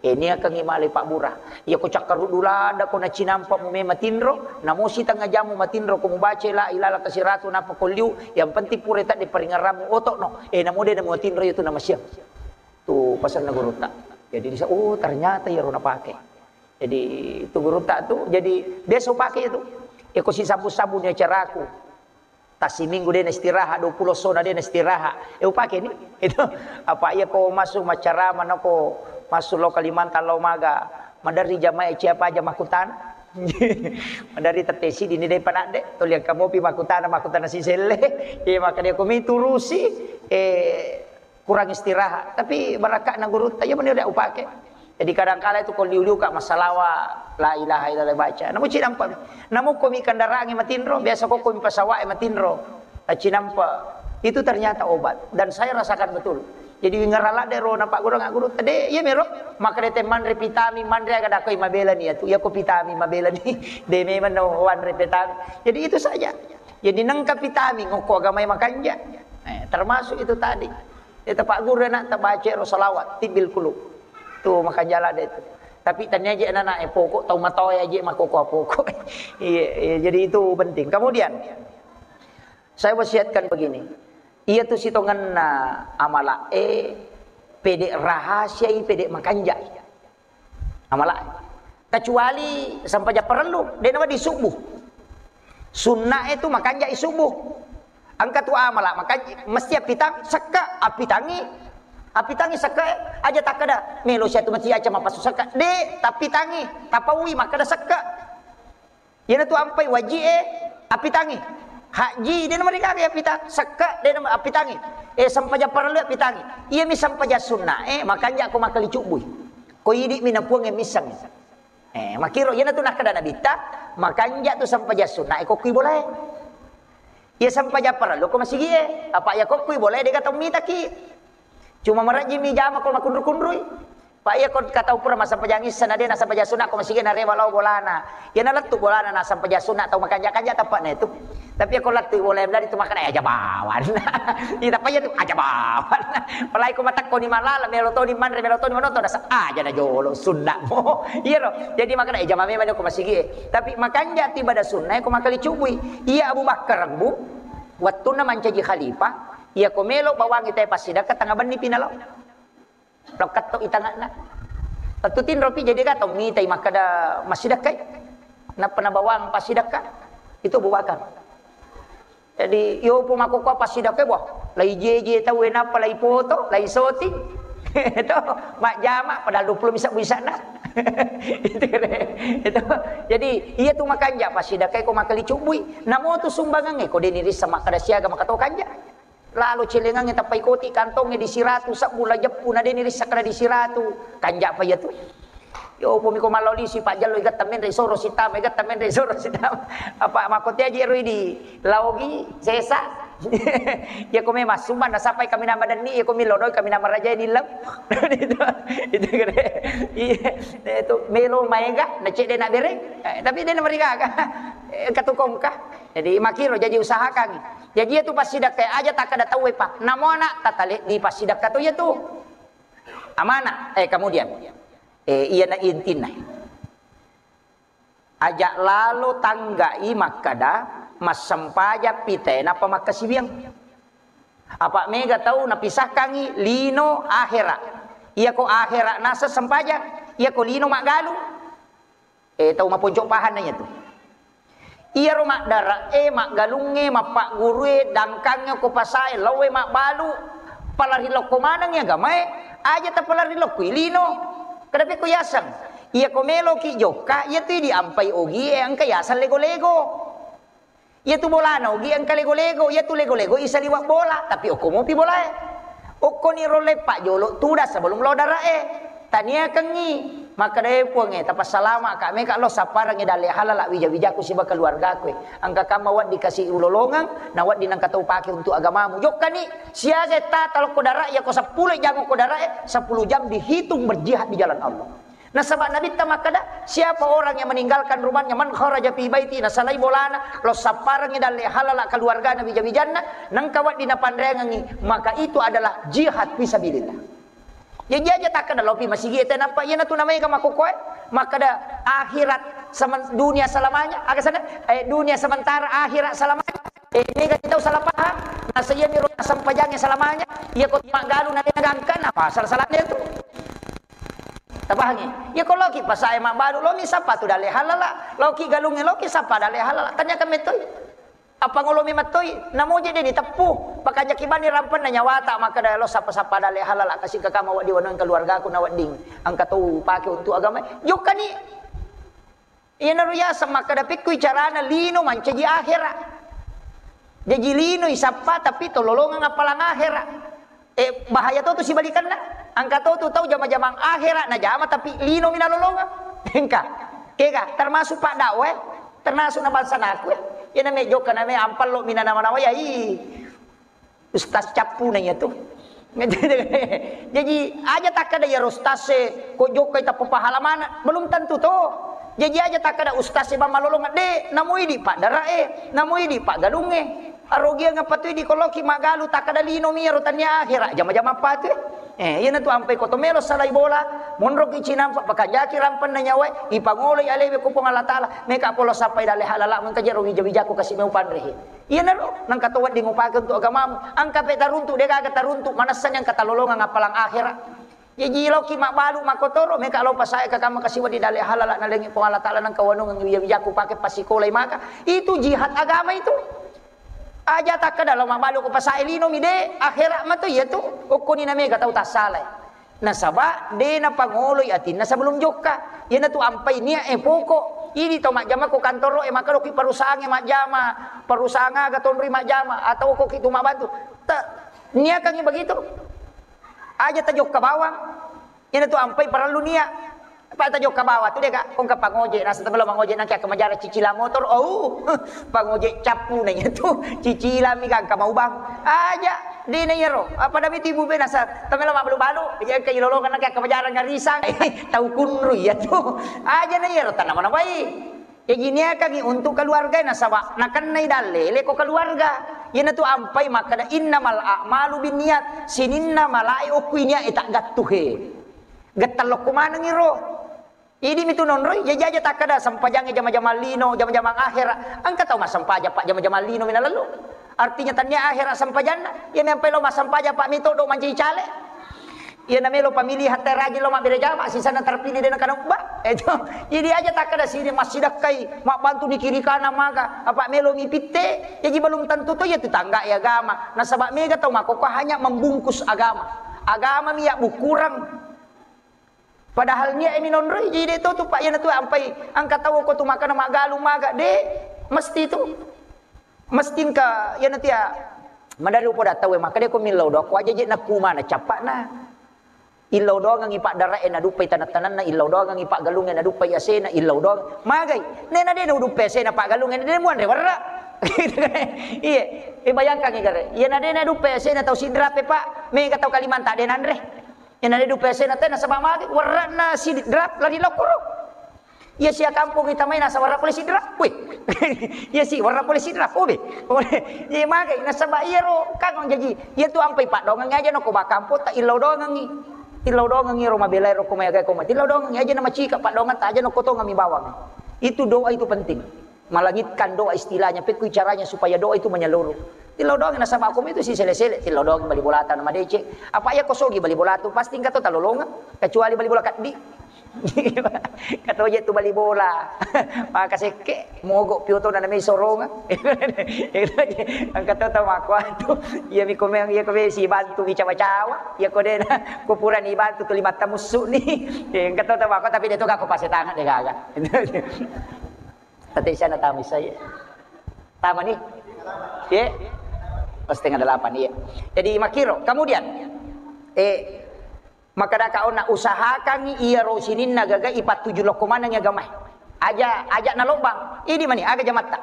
Eh, niakangngi malai pabbura. Iya ko cakkaruddu ladda ko nacinampa mu mema tinro, namo sitengnga jamu matinro ko mubaca la ilaha illa siratu nappa ko liu, yang penting pura tadde paringerramu oto'no. Eh, namo de namo tinro itu namasiang. Tu pasanna gurutta. Jadi disa, oh, ternyata iyaro napake. Jadi tu gurutta tu, jadi biasa upake itu. Eko si sabu-sabu ni acaraku. Tassiminggu de na istirahat, dua puluh sona de na istirahat. Eh, upake ni. Itu apa iya ko masuk macarama nako masuk lo Kalimantan lo maga. Madari jamaah siapa aja makutana. Madari tetesi dini de panadde. Toliang kamopi makutana, makutana siselle. Iya maka dia ko mi turusi. Eh, kurang istirahat. Tapi baraka'na gurutta, iya meni udah upake. Jadi kadangkala itu ko liu-liu ka massalawa, la ilaha illallah baca. Namu cinampa. Namu ko mi kendaraan matinro, biasa ko ko mi pesawat matinro. Cinampa. Itu ternyata obat dan saya rasakan betul. Jadi wingarala de ro napa guru nggak guru tadi, iya mero. Maka dia manre vitamin, manre aga dakoi mabela ni ya tu. Ya ko vitamin mabela ni. De memang no wanre vitamin. Jadi itu saja. Jadi nengka vitamin ngoko agamai makanja. Eh, termasuk itu tadi. Ita pagguru anak tabaca ro salawat tibbil qulub. Tu makanja ladde tu. Tapi tania je anak eh pokok tau matoa je makoko pokok. Iya, iya, jadi itu penting. Kemudian saya wasiatkan begini. Iya tu sitonganna amala eh pede rahasiai pede makanja. Amala. Kecuali sempajang parellu, de nawedding subuh. Sunna itu makanja subuh. Engka tu amala, makanja mesti apitang, sekka, apitangi. Apitangi sekka, aja takkeda, melo sia tu mesti aja mappasu sekka. De, tapitangi, tapaui, makkeda sekka. Iyana tu ampai wajib e, apitangi. Haji, de namarigaga apitang, sekka, de nama apitangi. Eh, sempajang parellu apitangi. Iya mi sempajang sunna e, makanja ko makali cubui. Ko idi mi napuang e missang. Eh, makiro iyana tu nakkeda Nabitta, makanja tu sempajang sunna e ko kui bolae. Iya sempajang parellu ko masigi e, apa iya ko kui bolae de gatau mitaki. Cuma marajji mi jama ko makunru-kunrui. Pak iya ko katau pura masempajang issa na de nasempajang sunna ko masigi e narewa lao bolana. Iya nalettu bolana nasempajang sunna tau makanja-kanja tappa na itu. Tapi iya ko lettu bola yang dari tu makan aja bawan. Iya tappa iya tu aja bawan. Palai ko matakko ni malala melo toni manre melo toni manoto dasa aja na jolo sunna mo. Iya ro. Jadi makan aja mame mane ko masigi e. Tapi makanja tu ibadah sunna ko makali cubui. Iya Abu Bakar bu. Wattunna mancaji khalifah, iya ko melo bawangi tae passidakka tanga benni pinalo. Lokatto itangana. Tentu tinropi jadi ga tau mitai makkeda massidakkai. Nappa nabawang passidakka. Itu Abu Bakar. Jadi yopo makkokkoe passidakkai, wah, lai jeje tau e nappa lai foto, lai syuting. Itu majjama padahal dua puluh bisa bisana. Itu, itu. Jadi iya tu makanja passidakkai ko makali cubui. Namo tu sumbangan e ko deni rissa makkeda siaga makato kanja. Lalo celengangnge tappa ikoti kantongnge di siratu sebbu la jeppu na deni rissakra di siratu. Kanja pa iya tu. Yo pomi ko mallau lisi pajjallo igatta menre soro sitama igatta menre soro sitama. Apa makoti aji ero di laogi sesa. Ya ko memang sumbang na sapai kami nama denni ya ko milo doi kami nama raja ini lem. Itu, itu gede. Iya, itu melo maega na cede na bere. Eh, tapi de na marigaga. Eh, katukongka. Jadi makiro jadi usahakan. Jaji itu passidakkai aja takkeda tauwe pa. Namo anak tatale di passidakka tu iya tu. Amanah. Eh, kemudian. Eh, iya na intinna. Aja lalo tanggai makkeda massempajang pite napa makkasiwiang. Apa mega tau napisahkangi lino akhera. Iya ko akhera nasa sempajang. Iya ko lino maggalung. Eh, tau maponco pahanna iya tu. Iyaro maddara e, maggalungnge, mappaggurue, dangkangnge ko pasae, laue mabbalu, palari lokko maneng iya agamae, aja tapalari lokko i lino. Kadapi ko yaseng, iya ko meloki jokka, iya tu diampai ogie, engka yaseng lego-lego. Iya tu bolana ogi engka lego-lego, iya tu lego-lego isaliweng bola, tapi okko mopi bolae. Okkoni rolle pajjolo tuda sebelum lao darae. Taniakengngi, makkedae Puangnge, tapassalama ka meka lo sapparengngi dalle halala wija-wijaku siba keluargaku e. Engka kamma wedding kasi ulolongeng, na wedding nengka tau pake untuk agamamu. Jokkani, siaga tata lokko darae, iya ko seppulo jam ko darae, sepuluh jam dihitung berjihad di jalan Allah. Nasaba Nabitta makkeda, siapa orang yang meninggalkan rumahnya, man kharaja fi baiti, nasalai bolana, lo sapparengngi dalle halala keluargana wija-wijanna, nengka wedding napanreangengngi, maka itu adalah jihad fisabilillah. Jaji aja takkeda lopi masigi e tenappa, iyanatu namaega makkokkoe, makkeda akhirat semen-, dunia selamanya, aga sana? Eh, dunia sementara, akhirat selamanya. Eh, mega tau salah paham. Nasa iyami ro sempajangnge selamanya, iya ko maggalu na dena gangka, na pasal salahnya tu. Tapahangi? Iya ko loki pasae magbalu, lomi sappa tu dalle halala, loki galungnge, loki sappa dalle halala. Tanyakan metoi. Apa ngolomi mattoi? Namoje de diteppu. Pakanjaki bani rampenna nyawata, makkeda lo sappa-sappa dalle halala, kasi kakama wedding waneng keluargaku na wedding. Engka to upake untuk agama. Jokkani. Iyanaro yaseng makkeda, pekkui carana lino mancaji akhera. Jaji lino isappa, tapi tololongeng appalang akhera. Eh, bahaya to tu sibalikanna. Engka to tu tau jama-jamang akhera najama, tapi lino mi nalolongeng. Engka. Kega, termasuk pak dakwah, eh. Termasuk na bangsa naku, eh. Iyana me jokka na me ampallo mi nanawa-nawa ya, ih. Ustaz cappu na iya tu. Jaji aja takkeda iyaro ustaz e, ko jokkai tappa pahala maneng, belum tentu to. Jaji aja takkeda ustaz e bang malolongeng, de, namo idi pak dara e, namo idi pak galung e. Arogiang apa tu idi ko loki magalu takkeda lino mi iyaro tania akhera, jama-jama apa tu e. Eh, iyana tu ampai ko to melo salai bola, monroki cinampa pakanjaki rampenna nyawa e, ipangoloi alewe ko Puang Allah Taala, meka polo sappai dalle halala, mengka jero wija-wijaku kasi meu panrehe. Iyanaro, nengka to wedding upake untuk agamamu. Engka pe taruntu, de gaga taruntu, manessani engka talolongeng appalang akhera. Jaji loki mabbalu makkotoro, meka lo pasae kakama kasi wedding dalle halala nalengi Puang Allah Taala nengka wanungeng wija-wijaku pake pasikolai maka. Itu jihad agama itu. Aja takkeda lo mabbalu ko pasae lino mi de, akhera matu iya tu. Okkoni na mega tau tassalai. Nasaba de napangoloi atinna sebelum jokka. Iyanatu ampai niat e pokok. Idi to majjama ko kantoro e, maka loki perusahaan e majjama, perusahaan aga tonri majjama, atau ko kitu mabantu. Ta-, niakangi begitu. Aja tajokka bawang. Iyanatu ampai parellu niat. Apa tajokka bawang tu de ka, kongka pangoje, nasa temelo mangoje nangke akka majara cicilang motor. Oh, pangoje cappu na iya tu. Cicilang mi gangka maubang. Aja. De na iyaro, apa dami tibu be nasa, tamelo mabbalu-balu, iya engka ilolongeng naka kamajarang ngarisang, tau kunru iya tu. Aja na iyaro, tanama nabai. Jaji niakangi untuk keluarga nasaba nakennai dalle, leko keluarga. Iyanatu ampai makkeda innamal a'malu binniyat, sininna malae okku niat e taggattu he. Gettalokku maneng iro. Idi mitu nonroi, jaji aja takkeda sempajangnge jama-jamang lino, jama-jamang akhera. Engka tau massempajang pak jama-jamang lino mina lalu. Artinya tania akhera sempajanna, iya mempai lo massempajang pak mito do mancaji cale. Iya namelo pamilihan te rajin lo mabbere jama, sisana terpilih dena kana ubba. Itu. Jadi aja takkeda sini massidakkai, mabbantu ni kiri kanan maka, apa melo mi pitte, jaji belum tentu to iya tetangga e agama. Nasaba mega tau makkokkoe hanya membungkus agama. Agama mi ya bukurang. Padahal niat e mi nonroi, jadi de to tu pak, iyanatu ampai engka tau ko tu makkeda maggalung maga, de, mesti tu. Mesti engka, iyanatu ya, madari upoda tau e makkeda ko millau doang, ko aja je nakku mana cappa na. Illau doangengi pak dara e naduppai tanah-tanahna, illau doangengi pak galung e naduppai asena, illau doang. Magai, nena de naduppai asena pak galung e, de muanre werra. Iya, e bayangkangi gare. Iyana de naduppai asena tau Sidrap e pak, mega tau Kalimantan de nanre. Iyana de dupe asena te nasaba magi werra'na Sidrap lari lokkoro. Iya sia kampung itamai nasa werra pole Sidrap. Wih. Iya si werra pole Sidrap. Obe. Iya magi nasaba iyaro kangong jaji. Iya tu ampai paddoangengi aja nako ba kampong ta illau doangengi. Illau doangengi ro mabelai ro ko mai agai ko mati. Illau doangengi aja namacika paddoangetta aja nako tongami bawang. Itu doa itu penting. Melangitkan doa istilahnya, pekkui caranya supaya doa itu menyeluruh. Tillau doang nasaba ko itu si sele-sele, tillau doang bali bolata na madeceng. Apa iya ko sogi bali bolatu, pasti engka to talolongeng, kecuali bali bola kaddi. Katoje tu bali bola. Maka sekke, mogok pioto na namai soronga. Engka to tau makkuatu. Iya mi komeng, iya ko si bantu mi cawa-cawa. Iya ko dena, ko purani bantu tu lima tamussu ni. Engka to tau makkuatu, tapi de to gak ko pasetangan de gaga. Tette sana tama saya. Tama ni? Ye? Oh, setengah delapan, iya. Jadi makkiro. Kemudian, eh, maka daka ona usahakan iyaro sininna gaga ipattuju lokko maneng agama. Aja, aja nalobang. Idi mani, aga jamatta.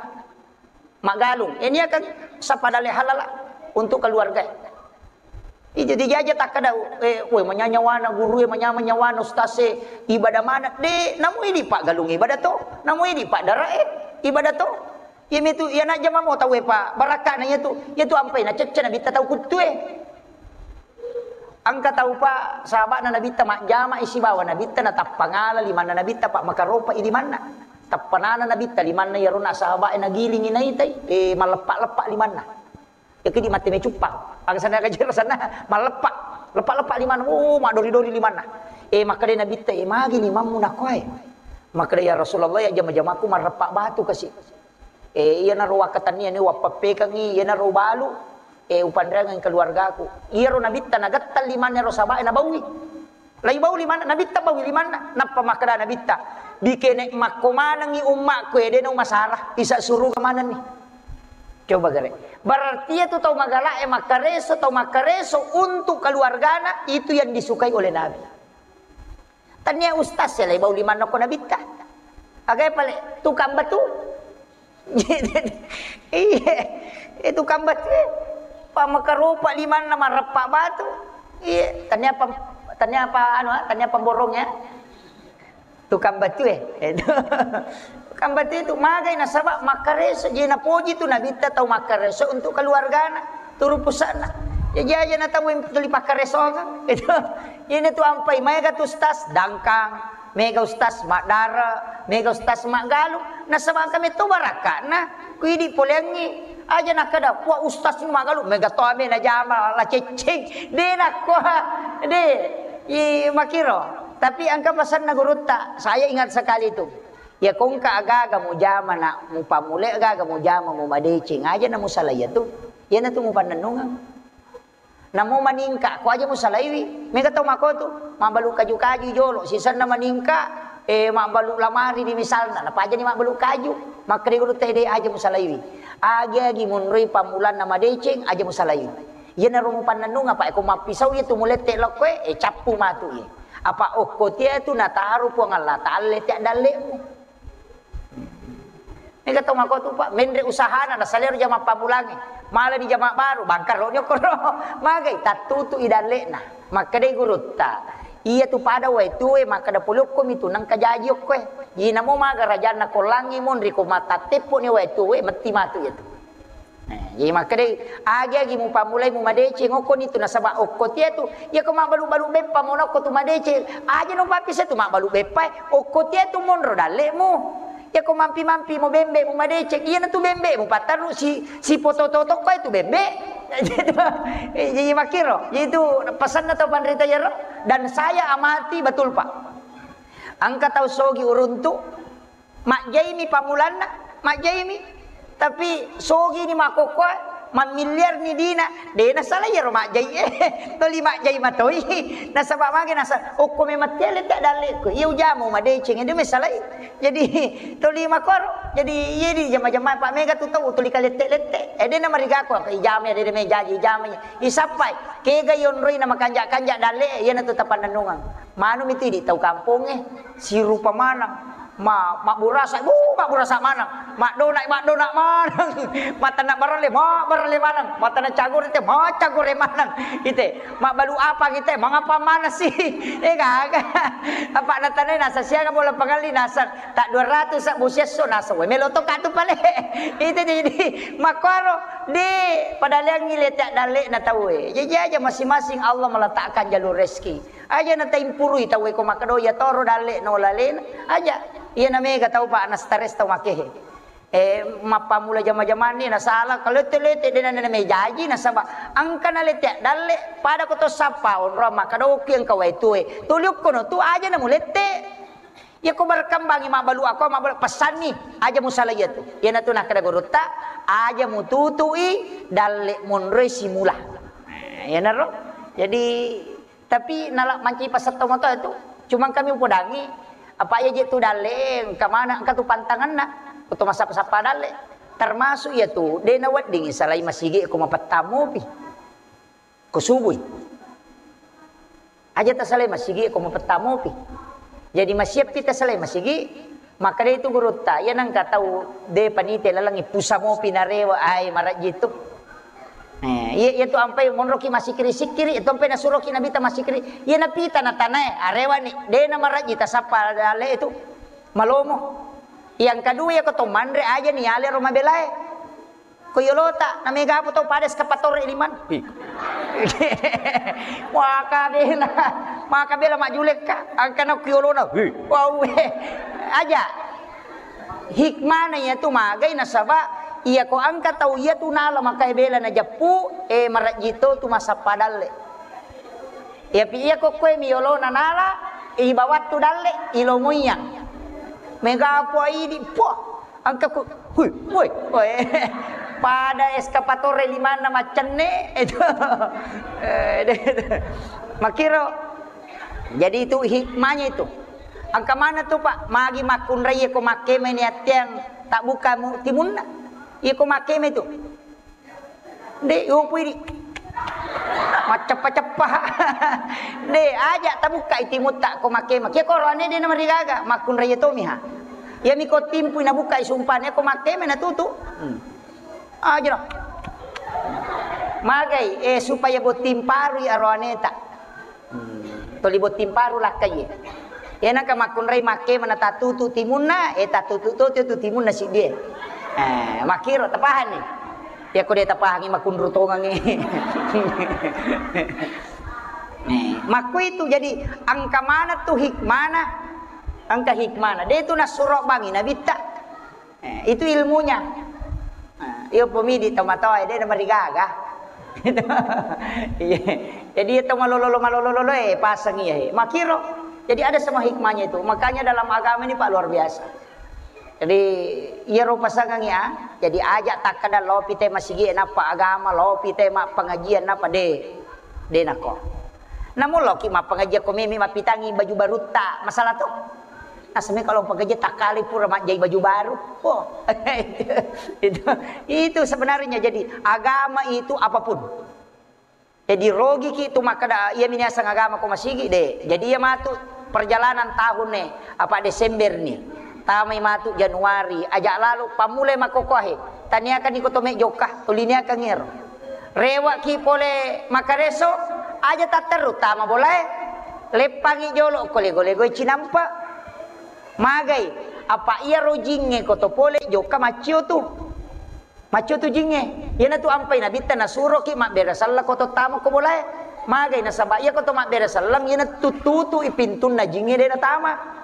Maggalung. Eh, niakan sapadale halala untuk keluarga. Ih, jadi jaja takkeda, eh, woi, manyanya wana guru e, manyama nyawana ustaz e, ibadah mana? De, namu idi pak galung ibadah to, namu idi pak dara e, ibadah to. Iya mitu, iya najja mamo tau e pak, barakka na iya tu, iya tu ampai na cecce na bitta tau kuttu e. Engka tau, Pak, sahaba'na Nabitta majjama'i sibawa Nabitta, natappangala limanna Nabitta, Pak, makaropa'i limanna. Tappanana Nabitta limanna iyaro na sahaba'e, nagilingi naitai, eh, malleppa-leppa limanna. Yakedi mate mecuppang. Aga sanna kajero sanna, malleppa. Leppa-leppa limanna, oh, maddori-dori limanna. Eh, makkeda Nabitta, eh, magi limammu nakoe? Makkeda, ya Rasulullah, ya jama-jamaku marreppa batu kasi. Eh, iyanaro wakkatenniani wappappekangngi, iyanaro balu, eh, upanreangngi keluargaku. Iyaro Nabitta nagettang limanna ero sahaba'e nabaui. Lai bau limanna, Nabitta baui limanna. Nappa makkeda Nabitta, bikene makko manengngi ummakku, eh, de nau masara, isa suruga manenni. Coba gare. Berarti itu tau magala'e makkareso, tau makkareso untuk keluargana, itu yang disukai oleh Nabi. Tania ustaz ya lai bau limanna ko Nabitta. Aga pale tukang batu. Iya, itu tukang batu. Pak makaropa limanna mareppa batu. Iya, tania apa, tania apa anu, ah, tania pemborong ya. Tukang batu, eh. Itu. Tukang batu itu magai nasaba makkareso, jadi napoji tu Nabitta tau makkareso untuk keluargana, turu pusana. Jadi aja na tau yang tuli pakkareso kan. Itu. Ini tu ampai mega tu ustaz dangkang, mega ustaz maddara, mega ustaz maggalu. Nasaba kami tu barakana, ku idi polengi. Aja nakada, wah ustaz ni maggalu, mega to ame najama la ceceng. De nakko, de. I makiro. Tapi engka pesanna gurutta, saya ingat sekali tu. Ya kongka agaga mujama nak mupamule, agaga mujama mumadeceng, aja na musalai tu. Iyana tu mupannennungeng. Namo maningka, ko aja musalaiwi. Mega tau makotu, mabbalu kaju-kaju jolo, sisenna maningka, eh, mabbalu lamari di misalna, napajani mabbalu kaju. Makkeda gurutta de aja musalaiwi. Agi-agi munroi pammulanna madeceng, aja musalaiwi. Iyanaro mupannennungeng, apa ko mappisau iya tu mulette lokkoe, eh, cappu matu iya. Apa okko tia tu nataro Puang Allah Taala tia dalle'mu. Mega tau makotu, Pak, menre usahana, nasalero jama pammulangnge. Mala di jama baru, bangkarro ni okkoro. Magai, tattutu i dalle'na. Makkedai gurutta, iya tu pada wae tue, makkeda pole okko mi tu, nengka jaji okkoe. Ji namo maga rajanna kollangngi monri ko matatteppo ni wae tue, metti matu iya tu. Eh, jadi makkedai, agi-agi mupammulai mumadeceng okkoni tu nasaba okko tia tu, iya ko mabbalu-balu beppa mo nokko tu madeceng, aja no pappisa tu mabbalu beppa, okko tia tu monro dalle'mu. Iya ko mampi-mampi mo bembe mumadeceng, iya na tu bembe mupattaru si, si poto-toto ko tu bembe. Eh, jadi makiro, jadi tu pesanna tau panrita iyaro, dan saya amati betul, Pak. Engka tau sogi uruntu, Majjaimi pammulanna, majjaimi. Tapi sogini makkokkoe, mammiliarni dina, de nasala iyaro majjai e. Toli majjai matoi. Nasaba mage nasa, okko memang tele te dalle'ku. Iya ujama madeceng, de mesalai. Jadi toli makkoro. Jadi iya di jama-jama pa mega tu tau tuli kalette-lette. E de namarigako, ijama de, de mejaji ijama. Isappai. Kega yonroi na makanja-kanja dalle, iya natu tapannennungeng. Manu miti di tau kampongnge, sirupa maneng. Ma, mabburasa, bu, mabburasa maneng. Madona, madona maneng. Matanna baralle, ma baralle maneng. Matanna cagore te, ma cagore maneng. Ite, mabbalu apa kita, mangapa maneng sih? Eh, gaga. Apa natanai nasa siaga bola pengalli nasa tak dua ratus sa busiasso nasa we melo to katu pale. Ite di, di makkoro di padaleangi lete dalle na tau e. Jadi aja masing-masing Allah meletakkan jalur rezeki. Aja na taimpurui tau e ko makkeda iya toro dalle na olalena. Aja. Iya na mega tau pa na stres tau makehe. Eh, mappammula jama-jamanni nasala, kalette-lette de na mejaji nasaba engka na lette dalle pada ko to sappa onro makkeda okki engka wae tue. Tuli okkono tu aja na mulette. Iya ko berkembangi mabbalu ako, mabbalu pesanni, aja musala iya tu. Iya na tu nakkeda gurutta, aja mututui dalle monroi simula. Nah, iya naro. Jadi Tapi nala mancaji pasetta moto itu, cuma kami upodangi, apa iya je tu dalle, engka mana engka tu pantanganna, ko to massappa-sappa dalle. Termasuk iya tu, de na wedding salai masigi ko mapetta mopi. Ko subui. Aja tasalai masigi ko mapetta mopi. Jadi masiappi tasalai masigi, Makkeda itu gurutta, iya nengka tau de panite lalengi pusa mopi narewa, ai marajji tu. Eh, iya, iya tu ampai monroki masikiri-sikiri, itu ampai nasuroki Nabitta masikiri. Iya napita natanae, arewani, de na marajji tasappa dalle itu. Malomo. Yang kedua, iya ko to manre aja ni ale ro mabelae. Ko yolota, na mega apa tau pada eskavator liman. Ih. Maka bela, maka bela majjulekka, angkana ku yolona. Hei, wau, eh. Aja. Hikmana iyatu magai nasaba iyako angka tau iyatu nala maka bela najeppu, eh, marajji to tu masappa dalle. Iyapi iyako koe mi yolona nala, ibawattu dalle, ilomoiyang. Mega po idi, po. Engka ku, hui, woi, woi. Pada eskapatore limanna maccenne, itu. Eh, de-, de-, makiro. Jadi itu hikmahnya itu. Engka mana tu, Pak? Magi makkunrai ko makkemai ni attiang tak buka mu-, timunna. Iya ko makkemai tu. De, upui di. Macceppa-ceppa. De, aja tabukkai timutta ko makkema. Kiya ko roane de namarigaga, makkunrai tomiha. Iya mi ko timpui nabukkai sumpane ko makkema natutu. Hmm. Aja lah. Magai, eh, supaya botting parui aroaneta. Hmm. Toli botting paru lakkai. Iya naka makkunrai makkema na tatutu timunna, eh, tatutu to tu timunna siddie. Eh, makkiro tapahang ni. Iya ko de tapahangi makkunru tongangi. Nih, makku itu jadi angka mana tu hikmana? Angka hikmana. De tu nasuro bangi nabitta. Eh, itu ilmunya. Nah, iyo pemidi tomatoa de namarigaga. Iya. Jadi itu malolo malolo eh pasang iya, eh. Makiro. Jadi ada semua hikmahnya itu. Makanya dalam agama ini, Pak, luar biasa. Jadi iyaro pasangangi, ah. Jadi aja takkada lopi te masigi nappa agama, lopi te ma pengajian nappa de. De nako. Namun loki ma pengajian ko mimi mapitangi baju barutta, masalah to. Nasami kalau pekerja tak kali pura manjai baju baru. Oh. Itu, itu sebenarnya jadi agama itu apapun. Jadi rogi ki tu makkeda iya mini asang agama ko masigi de. Jadi iya matu perjalanan tahun ne apa Desember ni. Tamai matu Januari, aja lalu pammulai makkokkohe. Taniakan iko to me jokka, toliniakan ero. Rewa ki pole makareso, aja tatteru tama bolae. Leppangi jolo ko lego-lego cinampa. Magai, apa iya rojingnge ko to pole jokka maccio tu. Maccio tu jingnge. Iyanatu ampai nabitta nasuroki mabbere selleng ko to tama ko bolae. Magai nasaba iya ko to mabbere selleng, iyanatu tutu i pintunna jingnge de natama.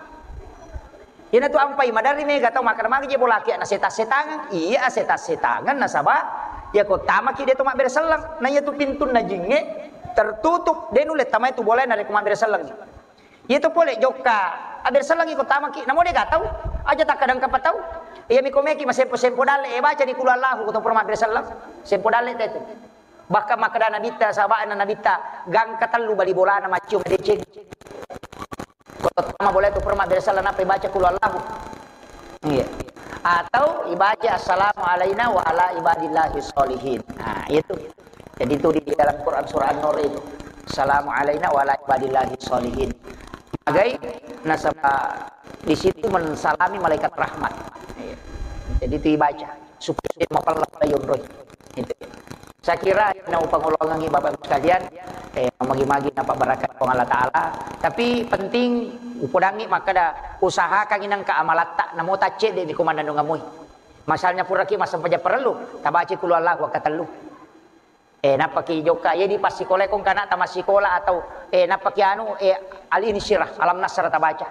Iyanatu ampai maderri mega tau makkeda magi je bolaki na setang-setangan. Iya, setang-setangan nasaba iya ko tamaki de to mabbere selleng. Na iyatu pintunna jingnge tertutup, de nulle tamai tu bolae narekko mabbere selleng. Iyatu pole jokka, abbere sellengngi ko tamaki, namo de ga tau, aja takkadang kapa tau. Iya mi ko meki masempo-sempo dalle, eh, baca ni kulu Allahu ko to pura mabbere selleng. Sempo dalle te tu. Bahkan makkeda nabitta, sahabana nabitta, gangka tellu bali bolana maccio madeceng. Ko to tama bola tu pura mabbere selleng nappa baca kulu Allahu. Iya. Atau ibaca assalamu alaina wa ala ibadillahi sholihin. Nah, itu. Jadi itu di dalam Quran surah An-Nur itu. Assalamu alaina wa ala ibadillahi sholihin. Magai nasaba di situ mensalami malaikat rahmat. Iya. Jadi itu dibaca supaya dia mapella pada yonroi. Itu. Saya kira na upangolongangi Bapak Ibu sekalian, eh, magi-magi napa barakat Puang Allah Ta'ala. Tapi penting upodangi makkeda usahakan inangka amalatta namo tacce de di komanda nungamui. Misalnya puraki massempajang parellu, tabaci kulu Allahu akkatellu. Eh, nappaki jokka, iya di passikola ko engka anakta massikola atau, eh, nappaki anu, eh, Al-Insyirah, Alam Nasrah tabaca.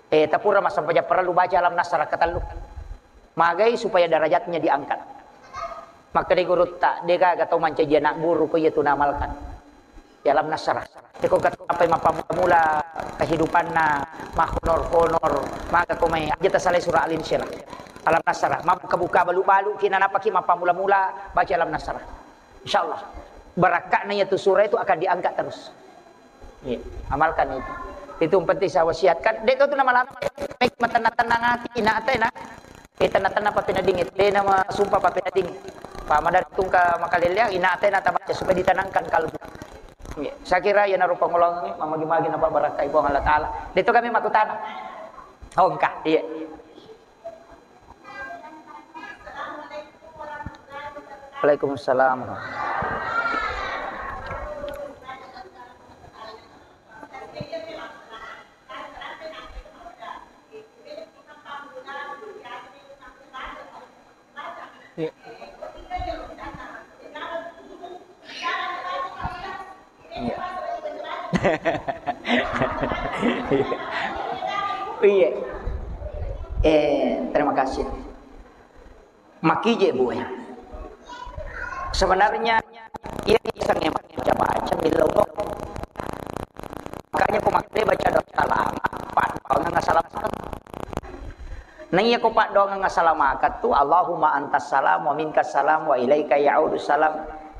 Eh, tapura massempajang parellu baca Alam Nasrah katellu. Magai supaya derajatnya diangkat. Makkedai gurutta, de gaga tau mancaji anak guru ko iya tu naamalkan. Ya Alam Nasrah. Iko engka tau nappai mappamula-mula kehidupanna, mahonor-honor, maka ko mai aja tasalai surah Al-Insyirah. Alam Nasrah, mabbuka-buka balu-balu ki na nappaki mappamula-mula baca Alam Nasrah. Insyaallah. Barakka'na iyatu surah itu akan diangkat terus. Iya, amalkan itu. Itu yang penting saya wasiatkan. Dek tu nama lama. Baik, tenang-tenang hati, ina atena. Eh, tenang-tenang apa pina dingin. Dek nama sumpah apa pina dingin. Pak Madar tungka makaleleang, ina atena tabaca supaya ditenangkan kalbu. Iya. Saya kira ya narupa ngolong, mamagi-magi napa barakai Puang Allah Ta'ala. Dek tu kami makutana. Oh, engkah, iya. Waalaikumsalam. Iya. Iya. Eh, terima kasih. Makije, Bu, ya. Sebenarnya, iya, bisa ngebaca-baca, millau doang. Makanya, ko makkeda baca doa salam, paddoangeng salam. Nah, iya, ko paddoangeng salam, tu, "Allahumma antas salam wa minkas salam wa ilaika ya'udus salam.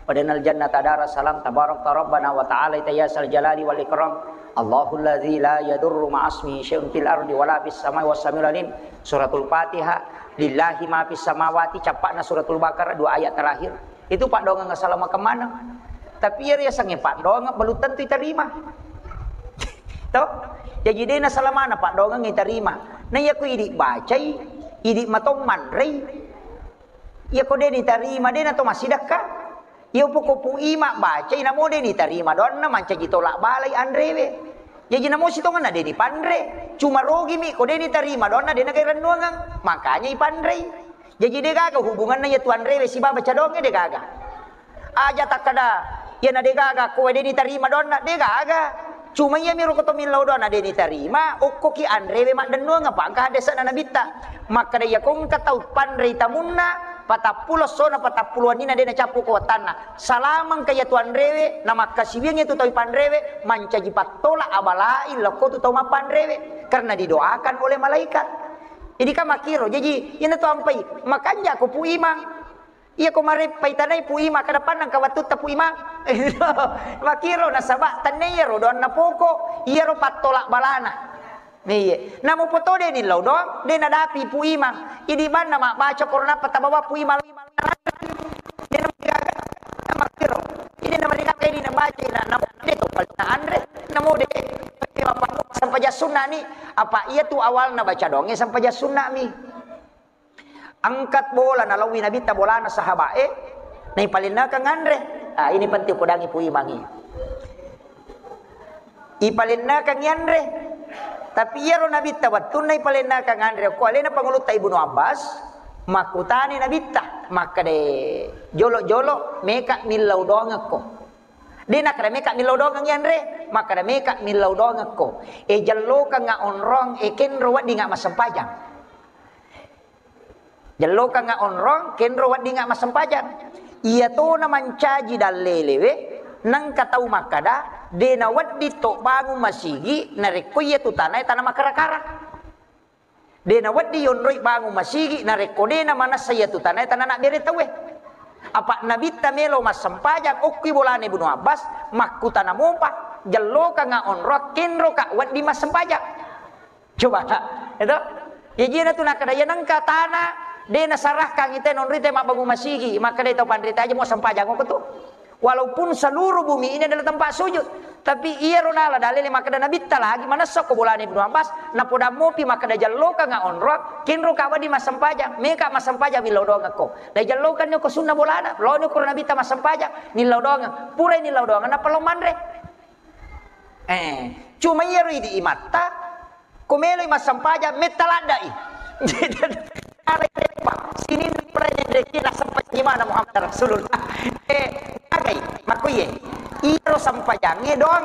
Wa danal jannata daras salam, tabarakta rabbana wa ta'ala, ya sal jalali wal ikram. Allahul ladzi la yadurru ma'asmihi syai'un fil ardi wa la fis samai wa samiul alim." Suratul Fatihah, "Lillahi ma fis samawati", cappa'na Suratul Baqarah, dua ayat terakhir. Itu paddoangeng salam kemana? Tapi iya riasengnge paddoangeng belum tentu iterima. Toh? Jadi dena salamana paddoangeng iterima. Nah, iya ko idi bacai, idi matommanrei. Iya ko deni tarima, dena to massidakka. Iya poko Pu Ima bacai, namo deni tarima doanna, mancaji tolak balai anrewe. Jaji namo sitongenna deni panre, cuma rogimi ko deni tarima doanna, dena gai rennuangeng, makanya ipanrei. Jaji degaga hubunganna iya tu anrewe sibawa baca doangnge, degaga. Aja takkada, iyana degaga ko deni tarima doanna, degaga. Cuma iya miro ko to millau doanna deni tarima, okkoki anrewe maddennuangeng, apa engka hadesana Nabitta. Makkada iya ko engka tau panrei tamunna, patappulo essona, patappulo wenninna de nacappu ko wattanna. Salamengka iya tu anrewe, na makkasiwiang iya tu tau panrewe, mancaji pattolak abalai lokko tu tau mappanrewe. Karena didoakan oleh malaikat. Jadi kan makkiro. Jaji, iyana tu ampai, makanja ko Pu Imang. Iya ko mareppai tanai Pu Ima, kada pannang ka wattutta Pu Ima. Makkiro nasaba tenne iyaro doanna poko, iyaro pattolak balana. Iya. Namo poto de nillau doang, de nadapi Pu Ima. Idi banna mabbaca korona patabawa Pu Ima. De namadegaga, makkiro. Idi namadegaga idi nabaca na, namo de to paling anre, namo de. Sampajang sunna ni, apa iya tu awalna baca doangnge sampajang sunna mi. Angkat bola, nalaui Nabitta bolana sahabae, naipalennakang anre. Ah, ini penting, upodangi Pu Imangi. Ipalennakang anre. Tapi iyaro Nabitta wettunna ipalennakang anre, ko alena Pangulutta Ibnu Abbas, makkutani Nabitta, makkeda, "Jolo-jolo meka millau doangekko?" De nakkeda, "Meka millau doangeng anre?" Makkeda, "Meka millau doangekko. E, jellokangnga onrong, e, kenro weddingnga massempajang." Jellokangnga onrong, kenro weddingnga massempajang. Iyatona mancaji dallelewe, nengka tau makkada, de nawedding to bangung masigi, narekko iyatu tanae tana makkara-kara. De nawedding yonroi bangung masigi, narekko de namanessa iyatu tanae tana nabbere tauwe. Apa Nabitta melo massempajang, okkui bolana Ibnu Abbas, makkutana mopa, jellokangnga onrong, kenroka wedding massempajang. Coba, itu. Jaji iyana tu nakkeda, iya nengka tana, de nasarahkang ite nonrite mabbangung masigi, makkeda tau panrita aja mau sempajang ko tu. Walaupun seluruh bumi ini adalah tempat sujud, tapi iyaro nala dalele makkeda Nabitta lagi manessa ko bolana Ibnu Abbas, napodammopi makkeda jellokangnga onrong, kenroka wedding massempajang, meka massempajang millau doangekko. Dai jellokanni ko sunna bolana, laoni ko Nabitta massempajang, nillau doangeng, purai nillau doangeng, nappa lao manre. Eh, cuma iyaro idi imatta, ko meloi massempajang, metta laddai. Alai teppa, sininna pura nendeki nassempajang mana Muhammad Rasulullah. Eh, magai, makkuye, iyaro sempajangnge doang.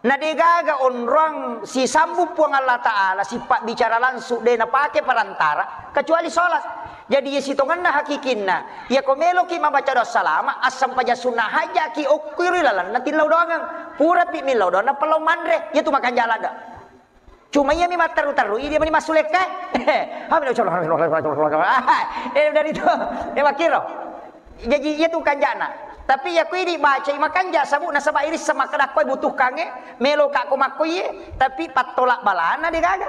Na degaga onrong sisambung Puang Allah Ta'ala, sipabbicara langsung, de napake perantara, kecuali sholat. Jadi, iya sitongenna hakikinna, iya ko meloki mabaca doa salama, assempajang sunna hajaki okkui ri lalenna tillau doangeng. Purapi millau doang, nappa lao manre, iyatu makanja ladde. Cuma iyami matteru-teru, iya mani massulekka. Eh, dari itu, eh, makkiro. Jadi, iyatu kanjana. Tapi iya ko idi bacai makanja sabu nasaba irissa makkeda ko butuhkangnge, meloka ko makkoiye, tapi pattolak balana degaga.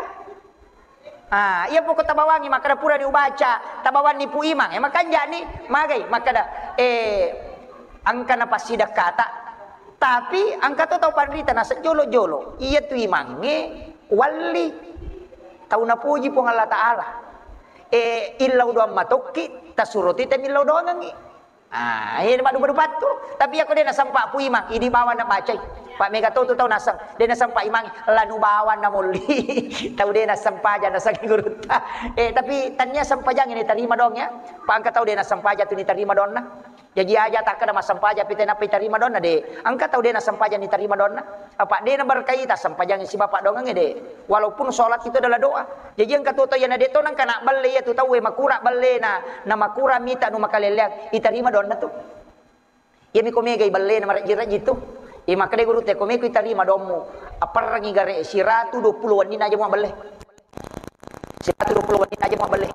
Ah, iya poko tabawangi makkeda pura diubaca, tabawanni Pu Imang, eh, makanjani, magai makkeda, eh, engka napassidekka ta. Tapi engka to tau panrita naseng jolo-jolo, iya tu imangnge walli tau napuji Puang Allah Ta'ala. Eh, illau doang matokki, tasuro tite millau doangengi. Ah, eh, madu-madu pattu. Tapi iya ko de nasempa Pu Imang, idi bawang nabacai. Pak mega to tu tau naseng, de nasempa Imang, lanu bawang namolli. Tau de nasempajang naseng gurutta. Eh, tapi tania sempajang ini tarima doang ya. Pak engka tau de nasempajang tu ni tarima doanna. Jaji aja takkeda massempajang pi tenappa itarima doanna, de. Engka tau de nassempajang itarima doanna. Apa de naberkahi tassempajang sibawa paddoangengnge, de. Walaupun sholat itu adalah doa. Jaji engka tu tau iyana de to nengka nabbelle iya tu tauwe makura bellena, na makura mita nu makalelleang, itarima doanna tu. Iyami ko mega ibellena marejji-rejji tu. Iya makkeda gurutta ko mega itarima doammu, apparrengngi gare siratu dua puluh wenninna aja muabbelle. Siratu dua puluh wenninna aja muabbelle.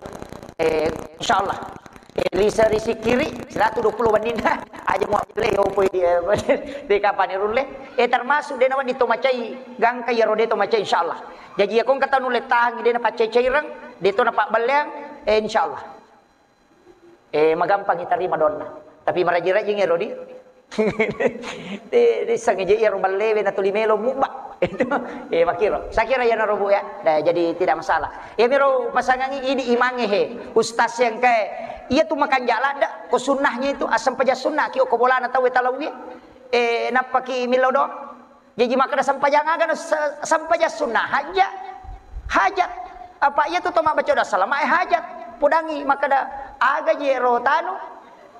Eh, insyaallah. Eh, lisa risikkiri siratu dua puluh wenninna aja muabbelle, yo poi, eh, de kapani rulle. Eh, termasuk de nawedding to macai, gangka iyaro de to macai insyaallah. Jaji iya ko engka tau nulle tahangngi de napaccai-caireng, de to napabbelleang, eh, insyaallah. Eh, magampang itarima doanna. Tapi marejji-rejjing ero di. Eh, dissengngi je iyaro ballewe natuli melo mubba. Itu, eh, makkiro. Saya kira iyanaro, Bu, ya. Nah, jadi tidak masalah. Iyamiro pasangangi idi imangnge he. Ustaz yang kayak, iya tu makanja ladde, ko sunnahnya itu, assempajang sunnah ki ko bolana tauwe talauwi. Eh, nappaki millau doang. Jaji makkeda sempajang aga no se-, sempajang sunnah hajat. Hajat. Apa iya tu to mabbaca doa salama e hajat. Pudangi makkeda aga je ro tanu.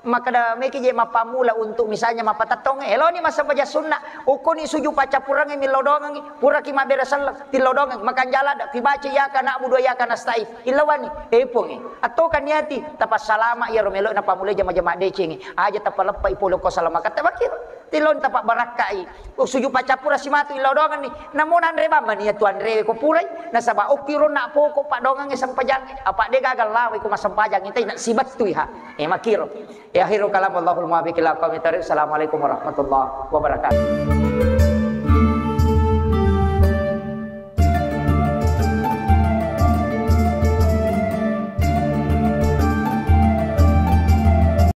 Makkeda meki je mappammula untuk misalnya mappatettong, eloni massempajang sunnah. Ukkoni sujud paccappurengnge millau doangengngi. Puraki mabbere selleng, tillau doangengngi. Makanja ladde, ki baca iyyaka na'budu wa iyyaka nasta'in. Illawani, eh, Puang, eh. Attoka niati, tapassalama iyaro melo napammulai jama-jama decengngi. Aja tapaleppai pole ko salama katta bakiro. Tilon tapabbarakkai. Sujud paccappura simatu illau doangenni. Namo nanre bamma ni tu anre ko purai. Nasaba okkiro na poko paddoangengnge sempajang. Apa de gagal lawai ko massempajang itai na sibattui ha. Eh, makkiro. Ya, akhirul kalam, wallahul muwaffiq ila aqwamit thariq. Assalamualaikum warahmatullahi wabarakatuh.